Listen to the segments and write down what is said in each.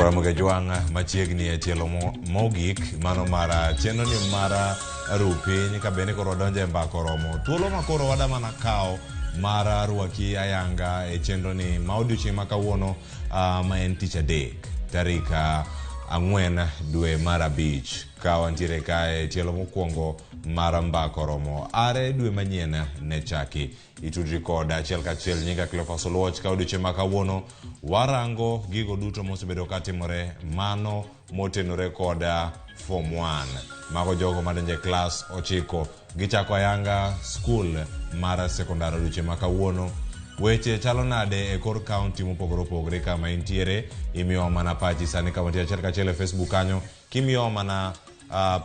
Nyakwara Mugejwang' machiegni e tielo mogik mano mara chenro ni mara ru piny ka bende koro wadonjo e mbaka oromo thuolo ma koro wada mana kawo mar rwaki ayanga e chenro ni ma odiochieng' ma kawuono ma en tich adek tarik 4 dwe mar 5 ka wantiere kae e tielo mokwongo mar mbaka oromo are dwe manyien ne chaki itudri koda achiel kachiel. Nyinga Cleophas Oluoch. Ka odiochieng' ma kawuono warango gigo duto mosebedo katimore mano motenore koda form 1, mago jogo madonjo e klas 9 gichako ayanga skul mar sekondar odiochieng' ma kawuono. Weche chalo nade e kor kaunti mopogore opogore kama intiere? Imiyowa mana pachi sani kama nitie achiel kachiel e Facebook kanyo, kimiyowa mana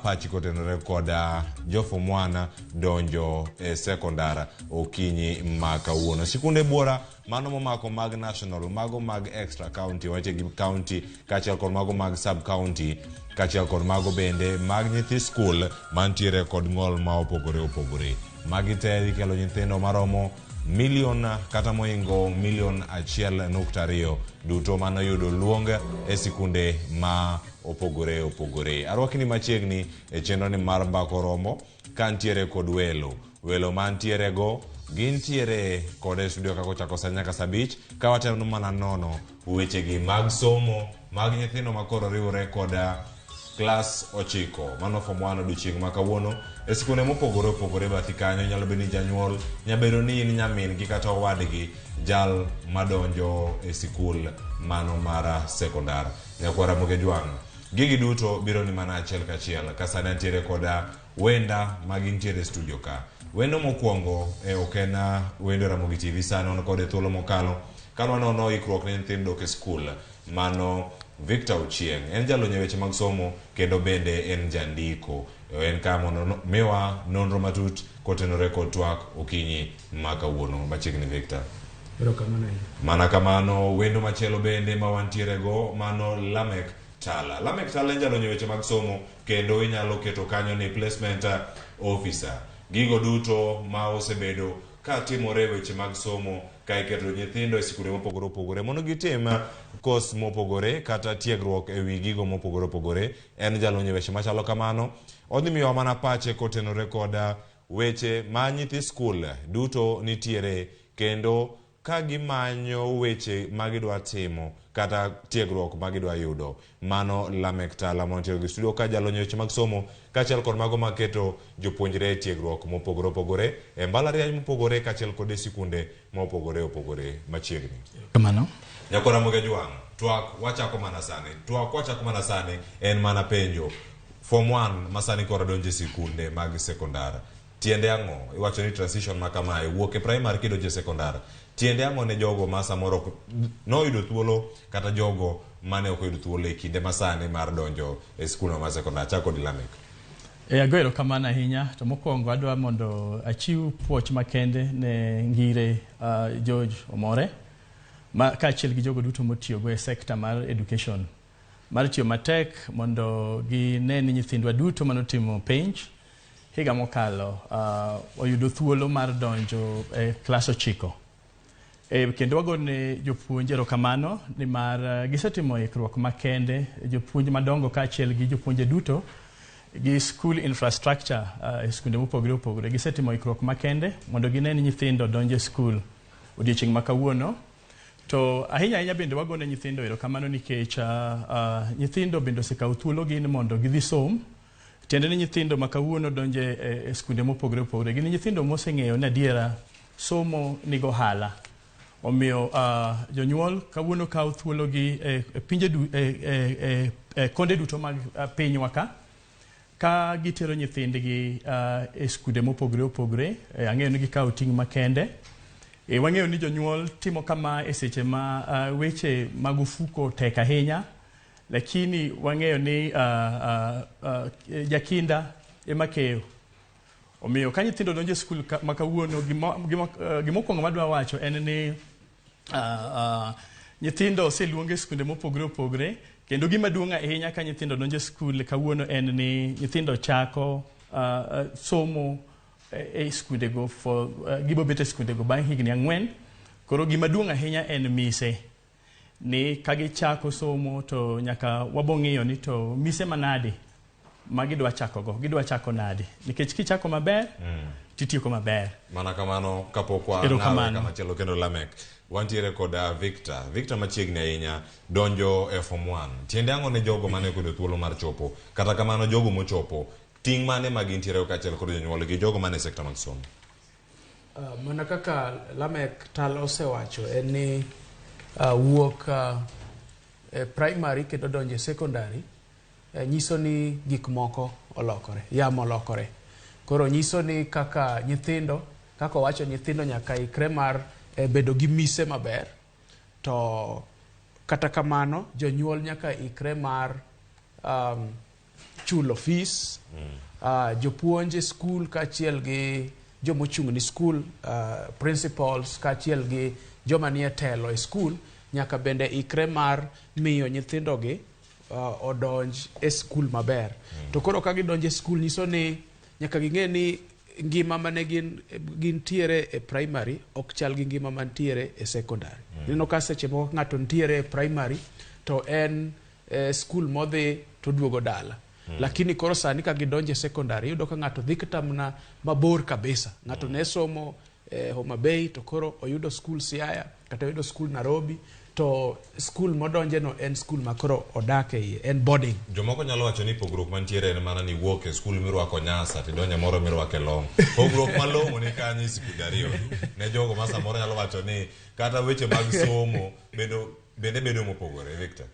pachi kotenore koda jo form 1 donjo e sekondar okinyi ma kawuono. Sikunde buora mano momako mag national, mago mag extra county, wache gi county kaachiel kod mago mag sub county, kaachiel kod mago bende mag nyithi skul mantiere kod ng'ol ma opogore opogore. Magi te ikelo nyithindo maromo milion kata mohingo milion 1.2 duto manoyudo luong e sikunde ma opogore opogore. Arwakni machiegni e chenro ni mar mbaka oromo kantiere kod welo. Welo mantiere go gintiere kod e studio kaka ochako sa nyaka sa 5 ka watemo mana nono wechegi mag somo mag nyithindo ma koro riwore koda klas 9 mano form 1 odiochieng' ma kawuono e sikunde mopogore opogore bathi kanyo. Inyalo bedo ni janyuol, nyalo bedo ni in nyamin gi kata owadgi jal madonjo e sikul mano mar sekondar. Nyakwara Mugejwang', gigi duto biro ni mana achiel kachiel ka sani antiere koda wenda ma gintiere e studio ka. Wendo mokwongo ok en wendo Ramogi TV, sani wan kode thuolo mokalo ka wanono ikruok ne nyithindo dok e skul, mano Victor Ochieng. En jalony e weche mag somo kendo bende en jandiko. En ka mondo miwa nonro matut kotenore kod twak okinyi ma kawuono. Machiegni Victor. Erokamano ahinya. Mana kamano wendo machielo bende ma wantiere go mano Lamek Tala. Lamek Tala en jalony e weche mag somo kendo inyalo keto kanyo ni placement officer. Gigo duto ma osebedo ka timore e weche mag somo ka iketo nyithindo e sikunde mopogore opogore mondo gitim kos mopogore kata tiegruok e wi gigo mopogore opogore. En jalony e weche machalo kamano. Odhi miyowa mana pache kotenore koda weche ma nyithi skul duto nitiere kendo ka gimanyo weche ma gidwa timo kata tiegruok ma gidwa yudo. Mano Lamek Tala mantiere gi studio ka jalony e weche mag somo kaachiel kod mago maketo jopuonjre e tiegruok mopogore opogore e mbalariany mopogore kaachiel kod e sikunde mopogore opogore machiegni. Kamano. Nyakwara Mugejwang', twak wachako mana sani. Twak wachako mana sani en mana penjo. Form 1 ma sani koro donjo e sikunde mag sekondar. Tiende ang'o? Iwacho ni transition ma kamae wuok e primary kidonjo e sekondar. Tiende ang'o ne jogo ma samoro ok noyudo thuolo kata jogo mane ok oyudo thuolo e kinde masani mar donjo e skul mar sekondar? Chak kod Lamek. Ago erokamano ahinya. To mokwongo adwa mondo achiw puoch makende ne Ngire George Omore ma kaachiel gi jogo duto motiyogo e sekta mar education mar tiyo matek mondo gine ni nyithindwa duto manotimo penj higa mokalo oyudo thuolo mar donjo e klas 9. Kendo wagone jopuonj erokamano nimar gisetimo ikruok makende, jopuonj madongo kaachiel gi jopuonje duto gi school infrastructure e skunde mopogore opogore. Gisetimo ikruok makende mondo gine ni nyithindo donjo e skul odiochieng' ma kawuono. To ahinya ahinya bende wagone nyithindo erokamano nikech nyithindo bende osekawo thuologi ni mondo gidhi som. Tiende ni nyithindo ma kawuono donjo e skunde mopogore opogore gin nyithindo moseng'eyo ni adiera somo nigo ohala. Omiyo jonyuol kawuono kawo thuologi e pinje e konde duto mag pinywa ka gitero nyithindgi e skunde mopogore opogore. Ang'eyo ni gikawo ting' makende. Wang'eyo ni jonyuol timo kama e seche ma weche mag ofuko tek ahinya, lakini wang'eyo ni jakinda ema keyo. Omiyo ka nyithindo donjo e skul ma kawuono, gimokwongo madwa wacho en ni nyithindo oseluong e skunde mopogore opogore, kendo gima duong' ahinya ka nyithindo donjo e skul kawuono en ni nyithindo chako somo e skundego for gibiro bet e skundego bang' higni 4. Koro gima duong' ahinya en mise. Ni ka gichako somo to nyaka wabong'iyo ni to mise manade ma gidwa chako go, gidwa chako nade, nikech kichako maber titieko maber. Mana kamano kapok wa Erokamano. kama chielo kendo Lamek wantiere kod Victor. Victor machiegni ahinya donjo e form 1. Tiende ang'o ne jogo mane ok oyudo thuolo mar chopo? Kata kamano jogo mochopo, ting' mane ma gintiere kaachiel kod jonyuolgi gi jogo mane e sekta mag somo? Mana kaka Lamek Tal osewacho en ni wuok e primary kendo donjo e secondary nyiso ni gik moko olokore, yamo olokore. Koro nyiso ni kaka nyithindo, kaka owacho, nyithindo nyaka ikre mar bedo gi mise maber. To kata kamano jonyuol nyaka ikre mar chulo fees, jopuonj e skul kaachiel gi jomochung' ni skul, principals kaachiel gi joma nie telo e skul nyaka bende ikre mar miyo nyithindogi odonj e skul maber. To koro ka gidonjo e skul nyiso ni nyaka ging'e ni ngima mane gin gintiere e primary ok chal gi ngima mantiere e secondary. Ineno ka seche moko ng'ato nitiere e primary to en skul modhi to duogo dala. Lakini koro sani ka gidonjo e secondary iyudo ka ng'ato dhi kata mana mabor kabisa. Ng'ato ne somo Homa Bay to koro oyudo skul Siaya kata oyudo skul Nairobi, to skul modonje no en skul ma koro odak e iye, en boarding. Jomoko nyalo wacho ni pogruok mantiere en mana ni wuok e skul mirwako nyasa tidonje moro mirwako e long. Pogruok malong'o ni kanyo e sikunde ariyo. Ne jogo ma samoro nyalo wacho ni kata weche mag somo bende bedo mopogore, Victor.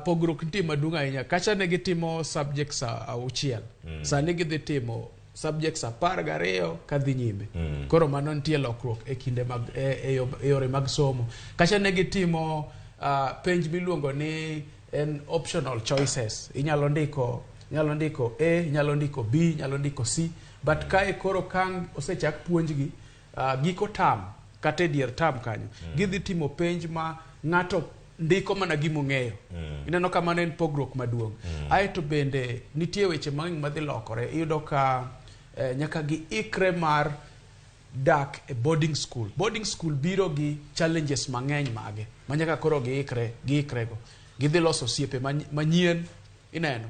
Pogruok nitie maduong' ahinya. Kacha ne gitimo subjects 6. Sani gidhi timo subjects 12 kadhi nyime. Koro mano nitie lokruok e kinde mag e yore mag somo. Kacha ne gitimo penj miluongo ni en optional choices. Inyalo ndiko A, inyalo ndiko B, inyalo ndiko C. But kae koro kang osechak puonjgi giko term kata e dier term kanyo. Gidhi timo penj ma ng'ato ndiko mana gima ong'eyo. Ineno ka mano en pogruok maduong'. Aeto bende nitie weche mang'eny madhi lokore. Iyudo ka nyaka giikre mar dak e boarding school. Boarding school biro gi challenges mang'eny mage ma nyaka koro giikrego. Gidhi loso osiepe manyien, ineno.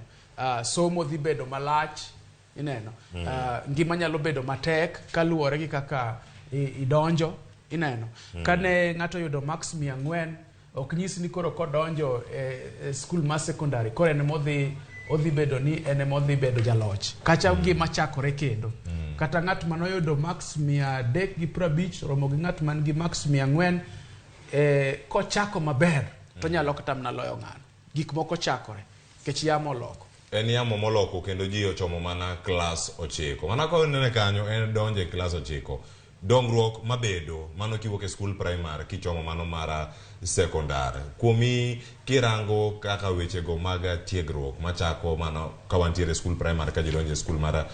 Somo dhi bedo malach, ineno. Ngima nyalo bedo matek kaluwore gi kaka idonjo, ineno. Kane ng'ato oyudo marks 400, ok nyis ni koro kodonjo e skul mar secondary koro en odhi bedo ni en ema odhi bedo jaloch. Kacha ngima chakore kendo. Kata ng'at manoyudo marks 350 romo gi ng'at man gi marks 400, kochako maber to nyalo kata mana loyo ng'ano. Gik moko chakore nikech yamo oloko. En yamo moloko kendo ji ochomo mana klas 9. Mana ka onene kanyo en donjo e klas 9. Dongruok mabedo mano kiwuok e skul primary kichomo mano mar sekondar. Kuomi kirango kaka wechego mag tiegruok machako mano ka wantiere e skul primary ka ji donjo e skul mar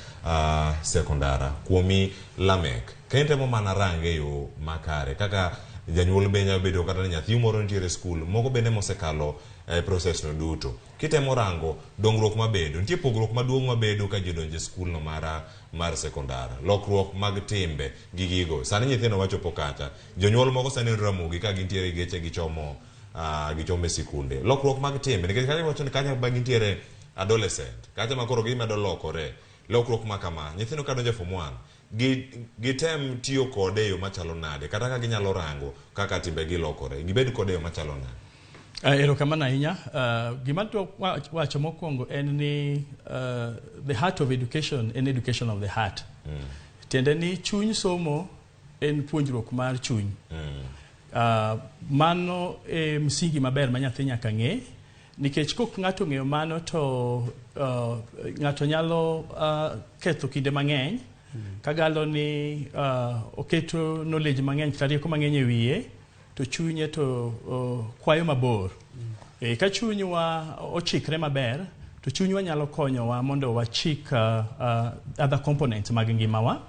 sekondar. Kuomi Lamek, ka itemo mana range e yo makare kaka janyuol be nyalo bedo kata ni nyathi moro nitiere e skul, moko bende mosekalo process no duto. Kitemo rango dongruok mabedo, nitie pogruok maduong' mabedo ka ji odonjo e skul no mar sekondar. Lokruok mag timbe gi gigo. Sani nyithindo wachopo kacha. Jonyuol moko sani Ramogi ka gintiere geche gichomo e sikunde. Lokruok mag timbe nikech kacha wacho ni kacha ba gintiere adolescent, kacha ma koro gimedo lokore. Lokruok ma kama, nyithindo ka donjo form 1, gitem tiyo kode e yo machalo nade, kata ka ginyalo rango kaka timbegi lokore, gibed kode e yo machalo nade? Erokamano ahinya. Gima adwa wacho mokwongo en ni the heart of education en education of the heart. Tiende ni chuny somo en puonjruok mar chuny. Mano e msingi maber ma nyathi nyaka ng'e, nikech kok ng'ato ong'eyo mano to ng'ato nyalo ketho kinde mang'eny kagalo ni oketo knowledge mang'eny kata rieko mang'eny e wiye to chunye to kwayo mabor. Ka chunywa ochikre maber to chunywa nyalo konyowa mondo wachik other components mag ngimawa.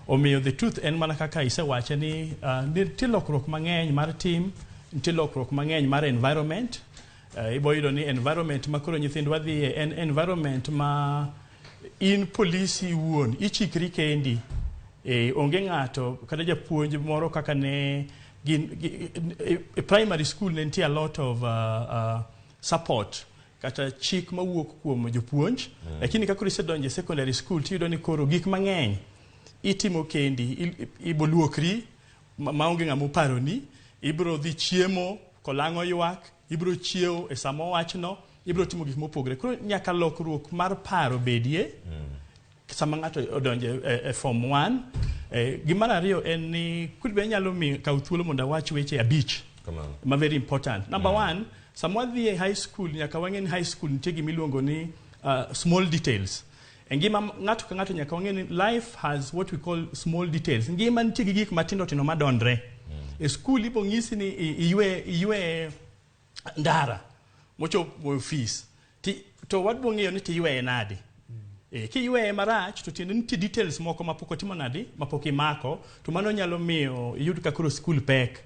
Omiyo the truth en mana kaka isewache ni nitie lokruok mang'eny mar tim, nitie lokruok mang'eny mar environment. Ibo yudo ni environment ma koro nyithindwa dhiye en environment ma in polisi iwuon ichikri kendi. Onge ng'ato kata japuonj moro kaka ne Gin, e primary school ne nitie a lot of support kata chik mawuok kuom jopuonj. Lakini ka koro isedonjo e secondary school, tiyudo ni koro gik mang'eny itimo kendi. Iboluokri maonge ng'ama oparoni, ibiro dhi chiemo kolang'o ywak, ibiro chiewo e sama owachno, ibiro timo gik mopogore. Koro nyaka lokruok mar paro bedie sama ng'ato odonjo e form 1. Gimar ariyo en ni could be anyalo mi kaw thuolo mondo awach weche 5 Kamano. ma very important. Number 1, sama wadhi e high school, nyaka wang'e ni high school nitie gimiluongo ni small details. E ngima ng'ato ka ng'ato nyaka wang'e ni life has what we call small details. Ngima nitie gi gik matindo tindo madondre. E school ibo ng'isi ni iywe ndara mochopo e ofis. To wadbo ng'eyo ni tiyweye nade. Kiyweye marach to tiende nitie details moko mapok otimo nade, mapok imako, to mano nyalo miyo iyud ka koro school pek.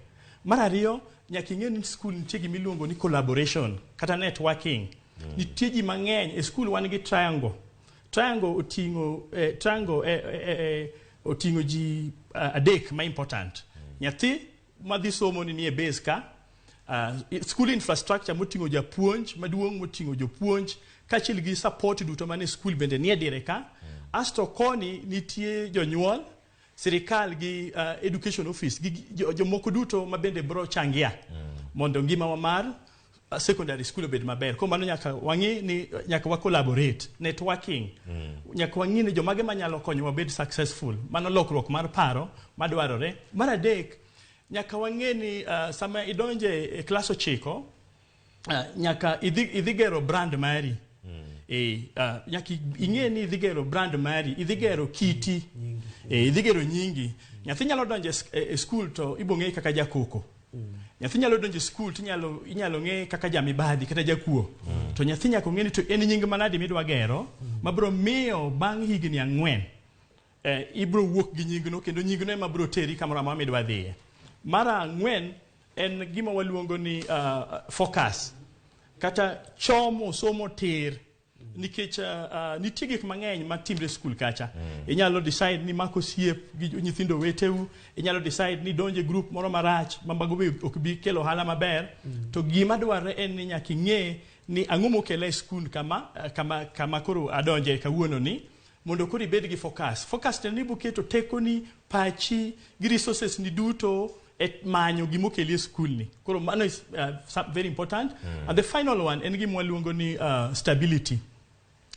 Mar ariyo, nyaka ing'e ni school nitie gimiluongo ni collaboration kata networking. Nitie ji mang'eny e school. Wan gi triangle. Triangle oting'o triangle oting'o ji adek ma important. Nyathi madhi somo ni nie base ka, school infrastructure moting'o japuonj maduong', moting'o jopuonj kaachiel gi support duto mane school bende nie dire ka. Asto koni nitie jonyuol, sirikal gi education office gi jomoko duto ma bende bro changia mondo ngimawa mar secondary school obed maber. Koro mano nyaka wang'i ni nyaka wa collaborate, networking. Nyaka wang'i ni jomage manyalo konyo wabed successful. Mano lokruok mar paro madwarore. Mar adek, nyaka wang'e ni sama idonje e klas 9, nyaka idhi gero brand mari. Nyaka ing'e ni idhi gero brand mari, idhi gero kiti, idhi gero nyingi. Nyathi nyalo donjo e school to ibo ng'e kaka jakoko. Nyathi nyalo donjo e school to inyalo ng'e kaka jamibadhi kata jakuo. To nyathi nyaka ong'e ni to en nying manade midwa gero mabiro miyo bang' higni 4 ibiro wuok gi nyingno, kendo nyingno ema biro teri kamoro amora midwa dhiye. Mar ang'wen en gima waluongo ni focus kata chomo somo tir, nikech nitie gik mang'eny matimre e skul kacha. Inyalo decide ni mako osiep gi nyithindo weteu, inyalo decide ni donjo e group moro marach ma mago be ok bi kelo ohala maber. To gima dwarre en ni nyaka ing'e ni ang'o mokela e skul kama koro adonje kawuono ni, mondo koro ibed gi focus. Focus tiende ni iboketo tekoni, pachi gi resources ni duto e manyo gimokeli e skul ni. Koro mano is very important. And the final one en gima waluongo ni stability.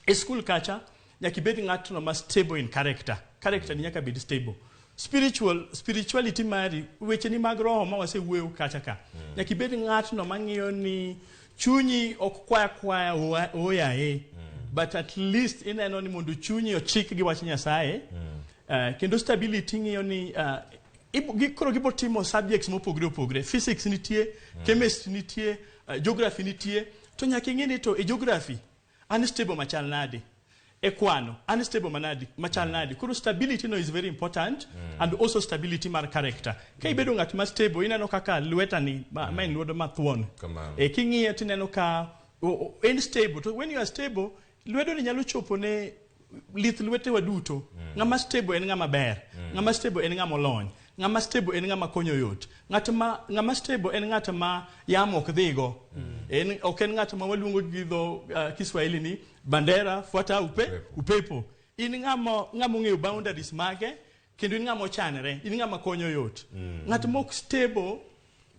E skul kacha nyaka ibed ng'atno ma stable in character. Character ni nyaka bed stable. Spirituality mari, wecheni mag roho ma wasewuoyo kacha ka. Nyaka ibed ng'atno mang'iyo ni chunyi ok kwaya kwaya oyaye. But at least ineno ni mondo chunyi ochik gi wach Nyasaye. Kendo stability ng'iyo ni koro gibo timo subjects mopogore opogore. Physics nitie, chemistry nitie, geography nitie. To nyaka ing'e ni to e geography an stable machal nade, e kwano an stable manadi machal nade. Koro stability no is very important. And also stability mar character. Ka ibedo ng'at ma stable, ineno kaka lwetani ma en lwedo mathuon. Kamano. King'iye tineno ka en stable. To when you are stable, lwedo ni nyalo chopo ne lith lwetewa duto. Ng'ama stable en ng'ama ber. Ng'ama stable en ng'ama olony. Ng'ama stable en ng'ama konyo yot. Ng'ama stable en ng'at ma yamo ok dhigo. En ok en ng'at ma waluongo gi dho Kiswahili ni bandera fuata upepo. In ng'ama ong'eyo boundaries mage, kendo in ng'ama ochanre, in ng'ama konyo yot. Ng'at mok stable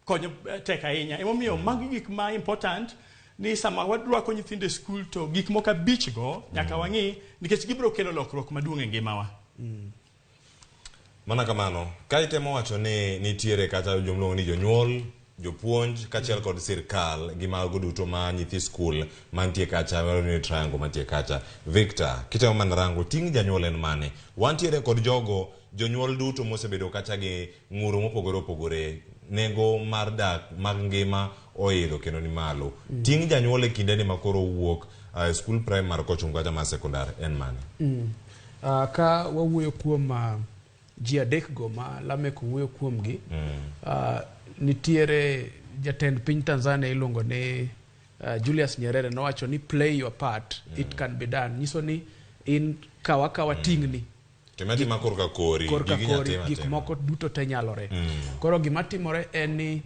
konyo tek ahinya. Emomiyo magi gik ma important ni sama wadwako nyithindo e skul to gik moko 5 go nyaka wang'i, nikech gibiro kelo lokruok maduong' e ngimawa. Mana kamano, ka itemo wacho ni nitiere kata jomluongo ni jonyuol, jopuonj kaachiel kod sirkal gi mago duto ma nyithi skul mantie kacha, ni triangle mantie kacha. Victor, kitemo mana rango ting' janyuol en mane? Wantiere kod jogo jonyuol duto mosebedo kacha gi ng'uro mopogore opogore, nengo mar dak mag ngima oidho kendo ni malo. Ting' janyuol e kinde ni makoro wuok skul primary kochomo kata mar sekondar en mane? Ka wawuoyo kuom ji adek go ma Lameck owuoyo kuomgi, nitiere jatend piny Tanzania iluongo ni Julius Nyerere nowacho ni play your part, it can be done. Nyiso ni in kawa kawa ting'ni. Time atima korka kori. Korka gigi kori, nyatim gik atima. moko duto te nyalore. Koro gima timore en ni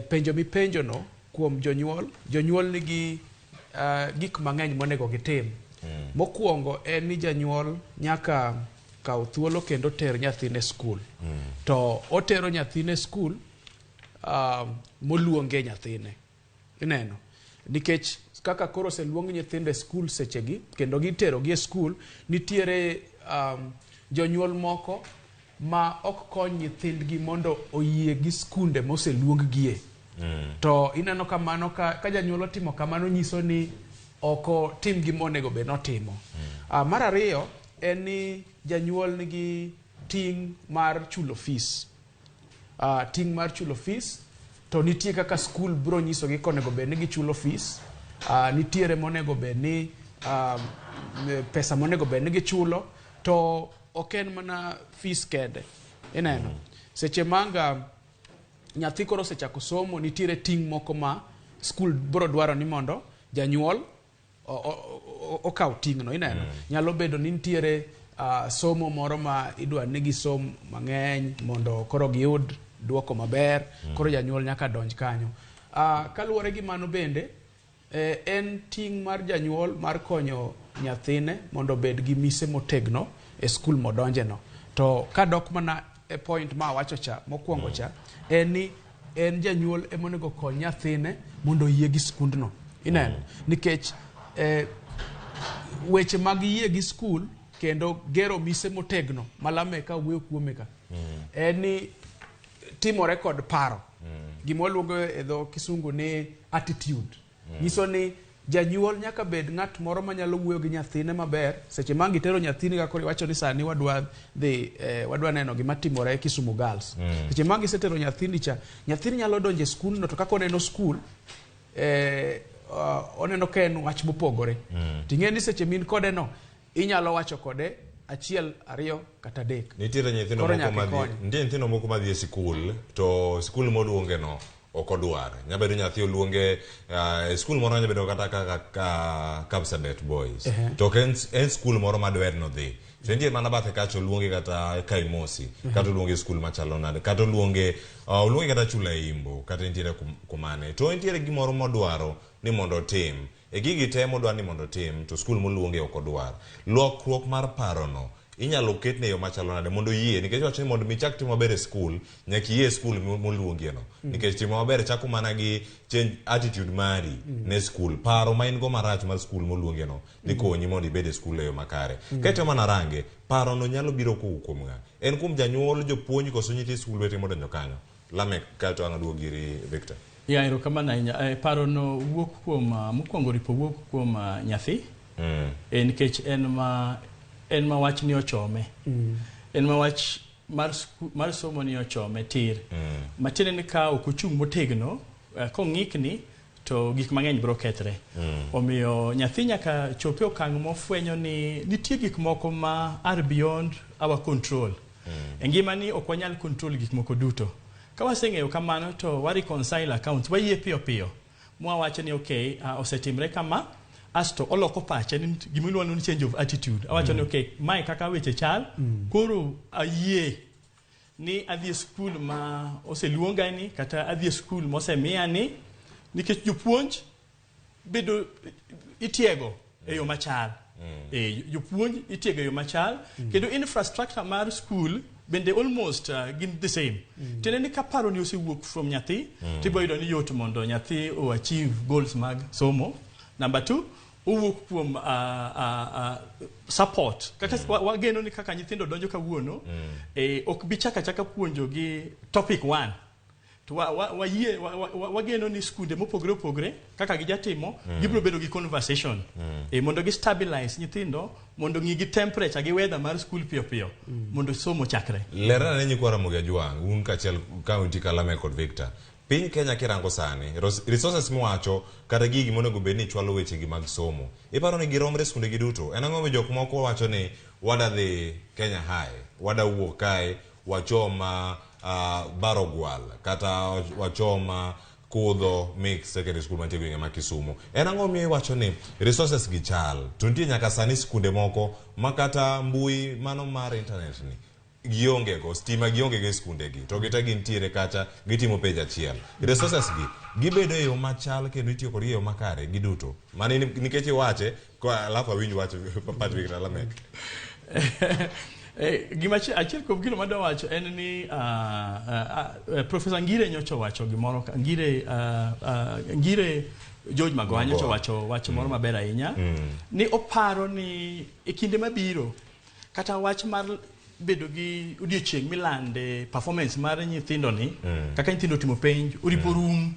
penjo mipenjono kuom jonyuol, jonyuol nigi gik mang'eny monego gitim. Mokwongo en ni janyuol nyaka kaw thuolo kendo ter nyathine skul. To otero nyathine skul moluonge nyathine. Ineno? Nikech kaka koro oseluong nyithindo e skul sechegi, kendo giterogi e skul, nitiere jonyuol moko ma ok kony nyithindgi mondo oyie gi skunde moseluonggie. To ineno kamano ka janyuol otimo kamano nyiso ni ok otim gima onego bed notimo. Mar ariyo en ni janyuol nigi ting' mar chulo fees. Ting' mar chulo fees to nitie kaka skul biro nyisogi konego bed ni gichulo fees. Nitiere monego bed ni pesa monego bed ni gichulo to ok en mana fees kende. Ineno? Seche manga nyathi koro osechako somo, nitiere ting' moko ma skul biro dwaro ni mondo janyuol okaw ting'no. Ineno? Nyalo bedo ni nitiere somo moro ma idwa ni gisom mang'eny mondo koro giyud duoko maber. Koro janyuol nyaka donj kanyo. Kaluwore gi mano bende, en ting' mar janyuol mar konyo nyathine mondo obed gi mise motegno e skul modonjeno. To kadok mana e point ma awacho cha mokwongo cha, en ni en janyuol ema onego kony nyathine mondo oyie gi skundno. Ineno? Nikech weche mag yie gi skul kendo gero mise motegno ma Lameka wuoyo kuome ka, en ni timore kod paro. Gima waluongo e dho kisungu ni attitude. Nyiso ni janyuol nyaka bed ng'at moro manyalo wuoyo gi nyathine maber seche ma gitero nyathini kaka koro iwacho ni sani wadwa dhi wadwa neno gima timore Kisumu Girls. Seche ma gisetero nyathini cha, nyathini nyalo donjo e skul no to kaka oneno skul oneno ka en wach mopogore. Ting'e ni seche min kode no inyalo wacho kode achiel, ariyo kata adek. Nitiere nyithindo Koro moko nyaka madhi ikony. Nitie nyithindo moko madhi e sikul to sikul moluonge no ok odwar. Nyalo bedo nyathi oluonge e skul moro, nyalo bedo kata kaka ka Kapsabet Boys. To ok en skul moro madwer nodhi. To nitie mana bathe kacha oluonge kata Kaimosi, kata oluonge e skul machalo nade, kata oluonge kata Chulaimbo, kata nitiere kumane. To nitiere gimoro modwaro ni mondo otim. E gigi te modwaro ni mondo otim, to skul moluonge ok odwar. Lokruok mar parono inyalo ketne e yo machalo nade mondo oyie, nikech wacho ni mondo mi ichak timo maber e skul nyaka iyie e skul moluongie no, nikech timo maber chako mana gi change attitude mari ne skul. Paro ma in go marach mar skul moluongie no dhi konyi mondo ibed e skul e yo makare. Ka itemo mana range, paro no nyalo biro kowuok kuom ng'a? En kuom janyuol, jopuonj, koso nyithi skul wete modonjo kanyo? Lamek, kaeto ang' aduogo iri Victor. Ya, erokamano ahinya. Paro no wuok kuom mokwongo ripo wuok kuom nyathi. Nikech en ma wach ni ochome. En ma wach mar somo ni ochome tir. Matiende ni ka ok ochung' motegno, kong'ikni to gik mang'eny biro kethre. Omiyo nyathi nyaka chop e okang' mofwenyo ni nitie gik moko ma are beyond our control. E ngimani ok wanyal control gik moko duto. Ka waseng'eyo kamano to wa reconcile accounts, wayie piyo piyo. Mwawacho ni okay, osetimre kama, asto oloko pache ni gima iluongo ni change of attitude. Awacho ni okay, mae kaka weche chal, koro ayie ni adhi e skul ma oseluonga ni kata adhi e skul mosemiya ni, nikech jopuonj bedo itiego e yo machal. Jopuonj itiego e yo machal kendo infrastructure mar skul bende almost gin the same. Tiende ni ka paro ni osewuok from nyathi, tibiro yudo ni yot mondo nyathi o achieve goals mag somo. Number two, owuok kuom support. Kaka wageno ni kaka nyithindo donjo kawuono, ok bi chako achaka puonjo gi topic one. To wayie wageno ni skunde mopogore opogore kaka gijatimo gibiro bedo gi conversation mondo gi stabilize nyithindo mondo ng'i gi temperature gi weather mar skul piyo piyo mondo somo chakre. Lerna ne nyikwa Ramogi Ajwang', un kaachiel kaunti ka Lamek kod Victor. Piny Kenya kirango sani, resources miwacho kata gigi monego bed ni chwalo wechegi mag somo. Iparo ni giromre skunde gi duto? En ang'o ma jok moko wacho ni wada dhi Kenya High, wada wuok kae wachom Barogwal kata wachom Kudho Mixed Secondary School mantie gwenge ma Kisumu. En ang'o miyo iwacho ni resources gi chal to nitie nyaka sani skunde moko ma kata mbui mano mar internet ni gionge go, stima gionge go e skunde gi to gite gintiere kacha gitimo penj achiel. Resources gi gibedo e yo machal kendo itiyo kodgi e yo makare giduto. Mano nikech iwache alafu awinj wach pach Victor Lameck. Gima achiel kuom gino madwa wacho en ni Professor Ngire nyocha owacho gimoro, Ngire, Ngire George Magoha nyocha owacho wach moro maber ahinya ni oparo ni e kinde mabiro kata wach mar bedo gi odiochieng' milande performance mar nyithindo ni kaka nyithindo otimo penj oripo rum.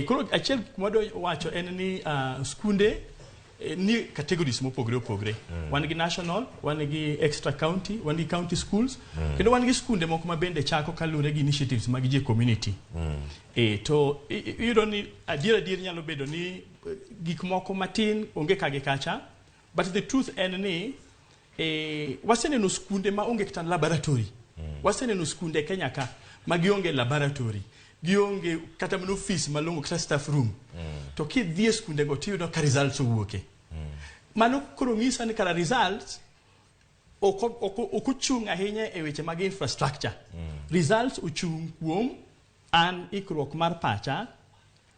Koro achiel kuma adwa wacho en ni skunde ni categories mopogore opogore. Wan gi national, wan gi extra county, wan gi county schools, kendo wan gi skunde moko ma bende chako kaluwore gi initiatives mag ji e community. To iyudo ni adier adier nyalo bedo ni gik moko matin onge ka gi kacha, but the truth en ni waseneno skunde ma onge kata laboratory. Waseneno skunde e Kenya ka ma gionge laboratory, gionge kata mana office malong'o kata staff room. To kidhi e skunde go tiyudo ka results owuoke. Mano koro nyisa ni kara results ok ochung' ahinya e weche mag infrastructure. Results ochung' kuom an ikruok mar pacha,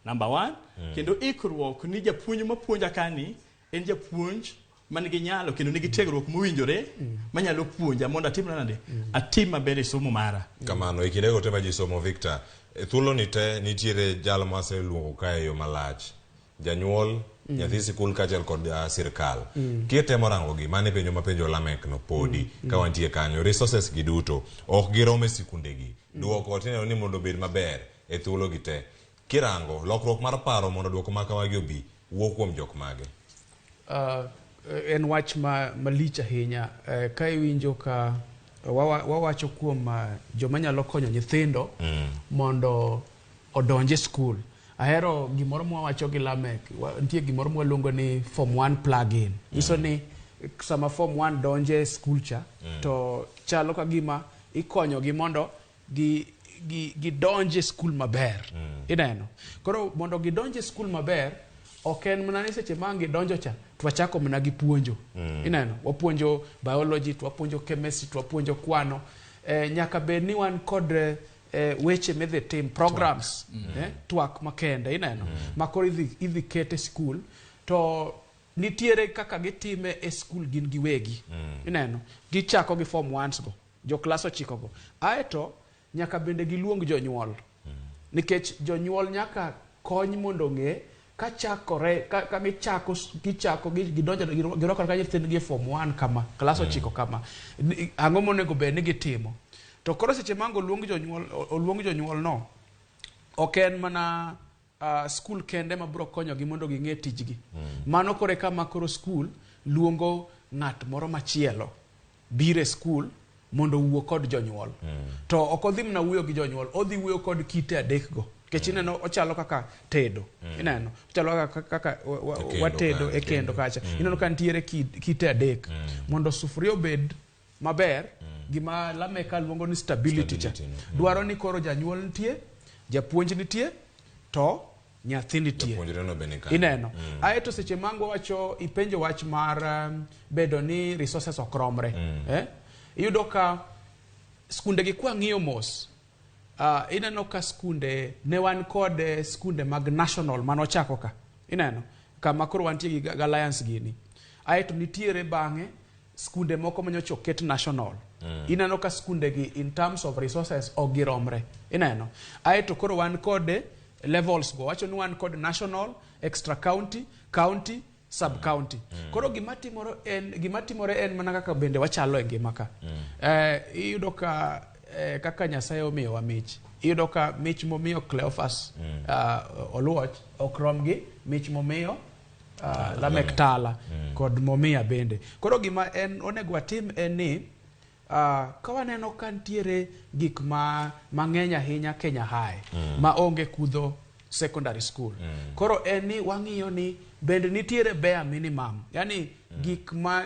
number one, kendo ikruok ni japuonj mapuonja kani en japuonj man gi nyalo kendo nigi tiegruok mowinjore manyalo puonja mondo atim nade, atim maber e somo mara. Kamano, e kindego te ma ji somo Victor, e thuolo ni te nitiere jal maseluongo kae e yo malach. Janyuol, nyathi sikul kaachiel kod sirkal. Kitemo rango gi, mano e penjo mapenjo Lameck no podi ka wantie kanyo. Resources gi duto ok girom e sikunde gi. Duoko tineno ni mondo obed maber e thuolo gi te. Kirango, lokruok mar paro mondo duoko ma kamagi obi, wuok kuom jok mage? En wach malich ahinya ka iwinjo ka wawacho kuom joma nyalo konyo nyithindo mondo odonj e skul. Ahero gimoro mwawacho gi Lameck, nitie gimoro mwaluongo ni form 1 plug-in. Nyiso ni sama form 1 donjo e skul cha, to chalo ka gima ikonyogi mondo gidonj e skul maber. Ineno? Koro mondo gidonj e skul maber, ok en mana ni seche ma ang' gidonjo cha, to wachako mana gi puonjo. Ineno? Wapuonjo biology, to wapuonjo chemistry, to wapuonjo kwano. Nyaka bed ni wan kod weche midhi tim, programs, twak makende, ineno? Ma koro idhi ket e skul, to nitiere kaka gitime e skul gin giwegi. Ineno? Gichako gi form 1 go, jo klas 9 go. Aeto, nyaka bende giluong jonyuol. Nikech jonyuol nyaka kony mondo ong'e kachakore, ka gichako, gichako, gidonjo, girwako ka nyithindgi e form 1 kama, klas 9 kama. Ang'o monego bed ni gitimo? To koro seche ma ang' oluong jonyuol, oluong jonyuol no, ok en mana skul kende ma biro konyogi mondo ging'e tijgi. Mano koro e kama koro skul luongo ng'at moro machielo biro e skul mondo owuo kod jonyuol. To ok odhi mana wuoyo gi jonyuol, odhi wuoyo kod kite adek go. Nikech ineno ochalo kaka tedo. Ineno ochalo kaka watedo e kendo kacha. Ineno ka nitiere kite adek. Mondo sufuria obed maber, gima Lameka luongo ni stability cha. Dwaro ni koro janyuol nitie, japuonj nitie, to nyathi nitie. Ineno. Aeto seche ma wacho ipenjo wach mar bedo ni resources ok romre. Iyudo ka skunde gi kwa ng'iyo mos, ineno ka skunde ne wan kod skunde mag national manochako ka. Ineno kama koro wantie gi Alliance gini. Aeto nitiere bang'e skunde moko manyocha oket national. Ineno ka skunde gi in terms of resources ok giromre. Ineno. Aeto koro wan kod levels go. Wacho ni wan kod national, extra county, county, sub county. Koro gima timore en mana kaka bende wachalo e ngima ka. Iyudo ka kaka Nyasaye omiyowa mich. Iyudo ka mich momiyo Cleophas Oluoch ok rom gi mich momiyo Lameck Tala kod momiya bende. Koro gima en onego watim en ni ka waneno ka nitiere gik ma mang'eny ahinya Kenya High ma onge Kudho Secondary School. Koro en ni wang'iyo ni bende nitiere bare minimum, yani gik ma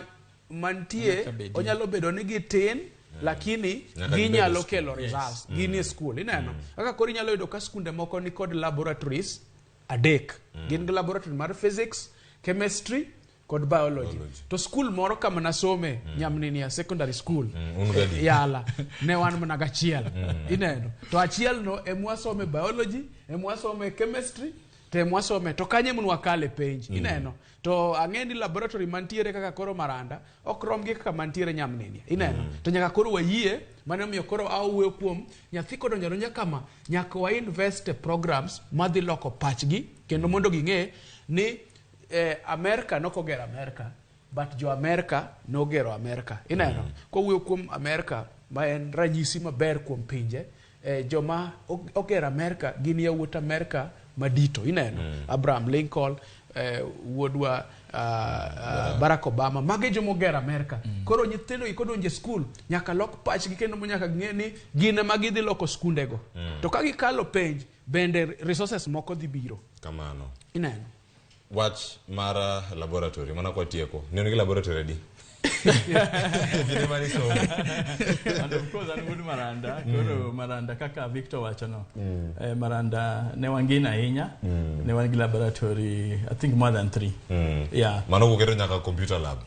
mantie onyalo bedo ni gitin. Lakini Nyaka gibed e ginyalo school. kelo results. Gin e school, ineno. Kaka koro inyalo yudo ka skunde moko ni kod laboratories adek. Gin gi laboratory mar physics, chemistry kod biology. Biology. To school moro kama nasome, Nyamninia Secondary School, Un gadi. Yala, ne wan mana gachiel. Ineno. To achiel no emwasome biology, emwasome chemistry, to emwasome to kanye mun wakale penj. Ineno. To ang'e ni laboratory mantiere kaka koro Maranda ok rom gi kaka mantiere Nyamninia. Ineno. To nyaka koro wayie, mano omiyo koro awuoyo kuom nyathi kodonjo adonja kama, nyaka wa invest e programs madhi loko pachgi kendo mondo ging'e ni Amerika nokogero Amerika, but jo Amerika nogero Amerika. Ineno. Kowuoyo kuom Amerika ma en ranyisi maber kuom pinje, joma ogero Amerika gin yawuot Amerika madito. Ineno. Abraham Lincoln, wuodwa Barack Obama, magi joma ogero Amerika. Koro nyithindo gi kodonjo e skul nyaka lok pachgi kendo nyaka ging'e ni gin ema gidhi loko skundego. To ka gikalo penj, bende resources moko dhi biro. Kamano. Ineno. Wach mar laboratory, mana kwa tieko. Ne un gi laboratory adi? Kinde mane isomo. And of course an wuod Maranda, koro Maranda kaka Victor wachono. Maranda ne wangin ahinya, ne wan gi laboratory I think more than 3. Yeah. Mano kuketo nyaka computer lab.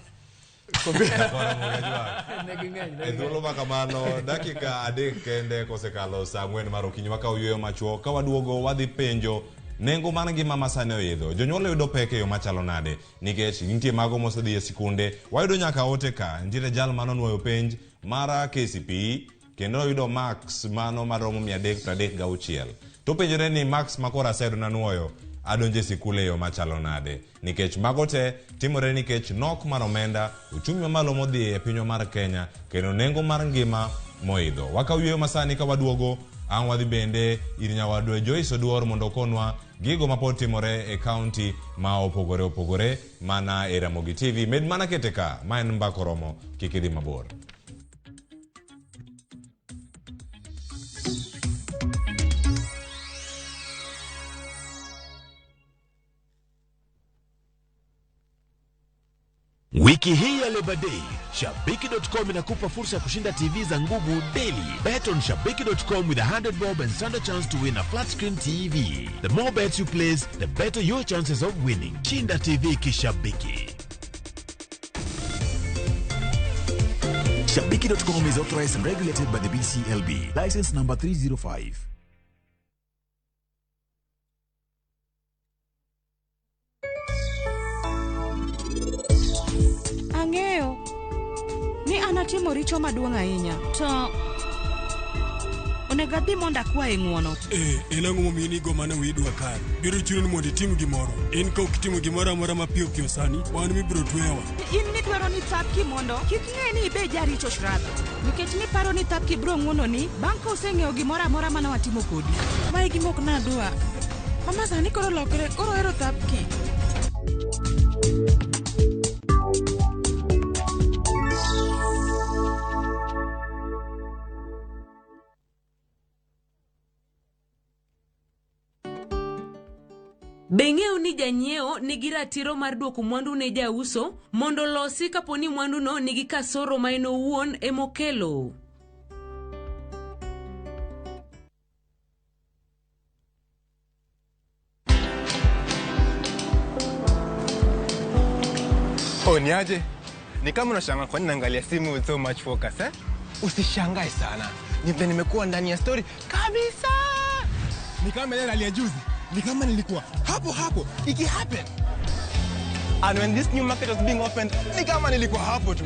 Ne ging'eny, ne E thuolo ma kamano, dakika 3 kende kosekalo saa 4 mar okinyi, wakawo yueyo machuok. Ka waduogo wadhi penjo nengo mar ngima ma sani oidho. Jonyuol yudo pek e yo machalo nade? Nikech nitie mago mosedhi e sikunde, wayudo nyaka ote ka. Nitiere jal manonuoyo penj mar KCPE kendo oyudo marks mano maromo 336. To penjore ni marks ma koro aseyudo nanuoyo adonjo e sikul e yo machalo nade? Nikech mago te timore nikech nok mar omenda, uchumi mamalo modhi e pinywa mar Kenya, kendo nengo mar ngima moidho. Wakawo yueyo masani ka waduogo, ang' wadhi bende ir nyawadwa Joyce Oduor mondo okonwa gigo mapod timore e kaunti ma opogore opogore mana e Ramogi TV. Med mana kete ka, ma en Mbaka Oromo, kik idhi mabor. Wiki hii ya Labor Day, Shabiki.com inakupa fursa ya kushinda TV za nguvu daily. Bet on Shabiki.com with 100 bob and stand a chance to win a flat screen TV. The more bets you place, the better your chances of winning. Shinda TV kishabiki. Shabiki.com is authorized and regulated by the BCLB. License number 305. Ang'eyo ni an atimo richo maduong' ahinya, to onego adhi mondo akwaye ng'uono. En ang'o momiyo inigo mana wiyi dwa kare? Biro chuno ni mondo itim gimoro. In ka ok itimo gimoro amora mapiyo piyo sani, wan mibiro twewa. In midwaro ni Thapki mondo kik ng'e ni ibe jaricho Shradha, nikech niparo ni Thapki biro ng'uononi bang' ka oseng'eyo gimoro amora mane watimo kodi. Mae gima ok nadwa. Mama sani koro lokre, koro ohero Thapki. Be ing'eyo ni janyiewo nigi ratiro mar duoko mwandu ne jauso mondo olosi kapo ni mwanduno nigi kasoro ma en owuon emokelo? Oh, niaje? Ni kama unashangaa kwa nini naangalia simu with so much focus, eh? Usishangae sana. Ni vile nimekuwa ndani ya story kabisa. Ni kama ile rally ya juzi. Ni kama nilikuwa hapo hapo iki happen. And when this new market was being opened, ni kama nilikuwa hapo tu.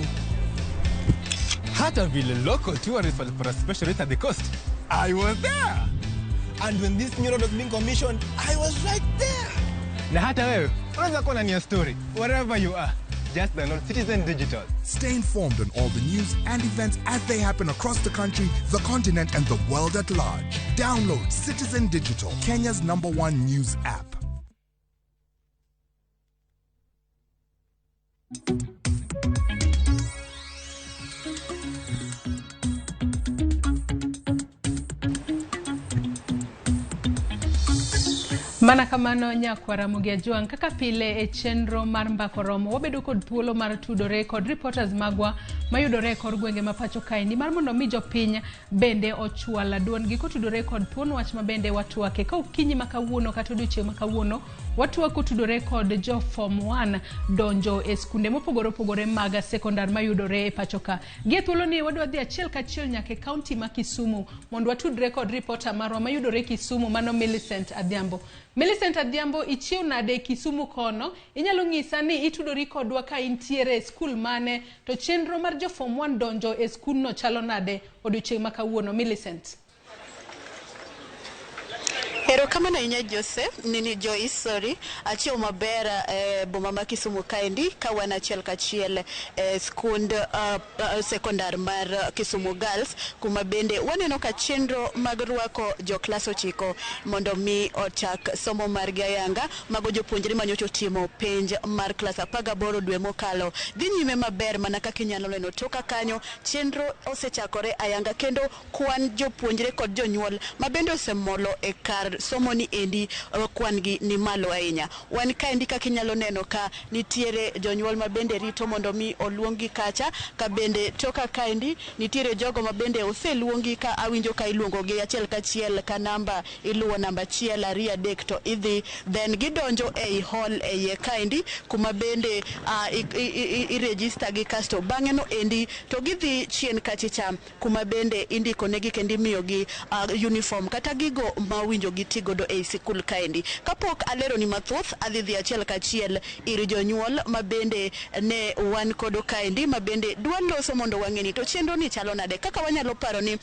Hata vile local tourists walipata special rate at the coast, I was there. And when this new road was being commissioned, I was right there. Na hata wewe unaweza kuwa ndani ya story wherever you are. Just download Citizen Digital. Stay informed on all the news and events as they happen across the country, the continent, and the world at large. Download Citizen Digital, Kenya's #1 news app. Mana kamano nyakwara Ramogi Ajwang', kaka pile e chenro mar Mbaka Oromo, wabedo kod thuolo mar tudore kod reporters magwa mayudore e kor gwenge ma pacho kaendi mar mondo mi jopiny bende ochwal duondgi kotudore kod thuon wach ma bende watwake. Ka okinyi ma kawuono kata odiochieng' ma kawuono, watwak kotudore kod jo form 1 donjo e skunde mopogore opogore mag sekondar mayudore e pacho ka. Gie thuolo ni wadwa dhi achiel kachiel nyaka e kaunti ma Kisumu mondo watudre kod reporter marwa mayudore Kisumu, mano Millicent Adhiambo. Millicent Adhiambo, ichiew nade Kisumu kono? Inyalo ng'isa ni itudori kodwa ka intiere e skul mane, to chenro mar jo form 1 donjo e skundno chalo nade odiochieng' ma kawuono, Millicent? Erokamano ahinya Joseph, nini Joyce, sorry. Achiew maber e boma ma Kisumu kaendi ka wan achiel kachiel e skund sekondar mar Kisumu Girls, kuma bende waneno ka chenro mag rwako jo klas 9 mondo mi ochak somo margi ayanga. Mago jopuonjre manyocha otimo penj mar klas 18 dwe mokalo dhi nyime maber mana kaka inyalo neno toka kanyo. Chenro osechakore ayanga kendo kwan jopuonjre kod jonyuol ma bende osemolo e kar somo ni endi kwan gi ni malo ahinya. Wan kaendi kaka inyalo neno ka nitiere jonyuol ma bende rito mondo mi oluonggi kacha, ka bende toka kaendi nitiere jogo ma bende oseluongi ka awinjo ka iluongo gi achiel kachiel ka namba iluwo namba 1, 2, 3 to idhi then gidonjo ei hall e iye kaendi kuma bende i register gi, kasto bang'e no endi to gidhi chien kachicha kuma bende indiko negi kendo imiyogi uniform kata gigo ma owinjo giti godo ei sikul kaendi. Kapok aleroni mathoth, adhi dhi achiel kachiel ir jonyuol ma bende ne wan kodo kaendi ma bende dwa loso mondo wang'e ni to chenro ni chalo nade. Kaka wanyalo paro ni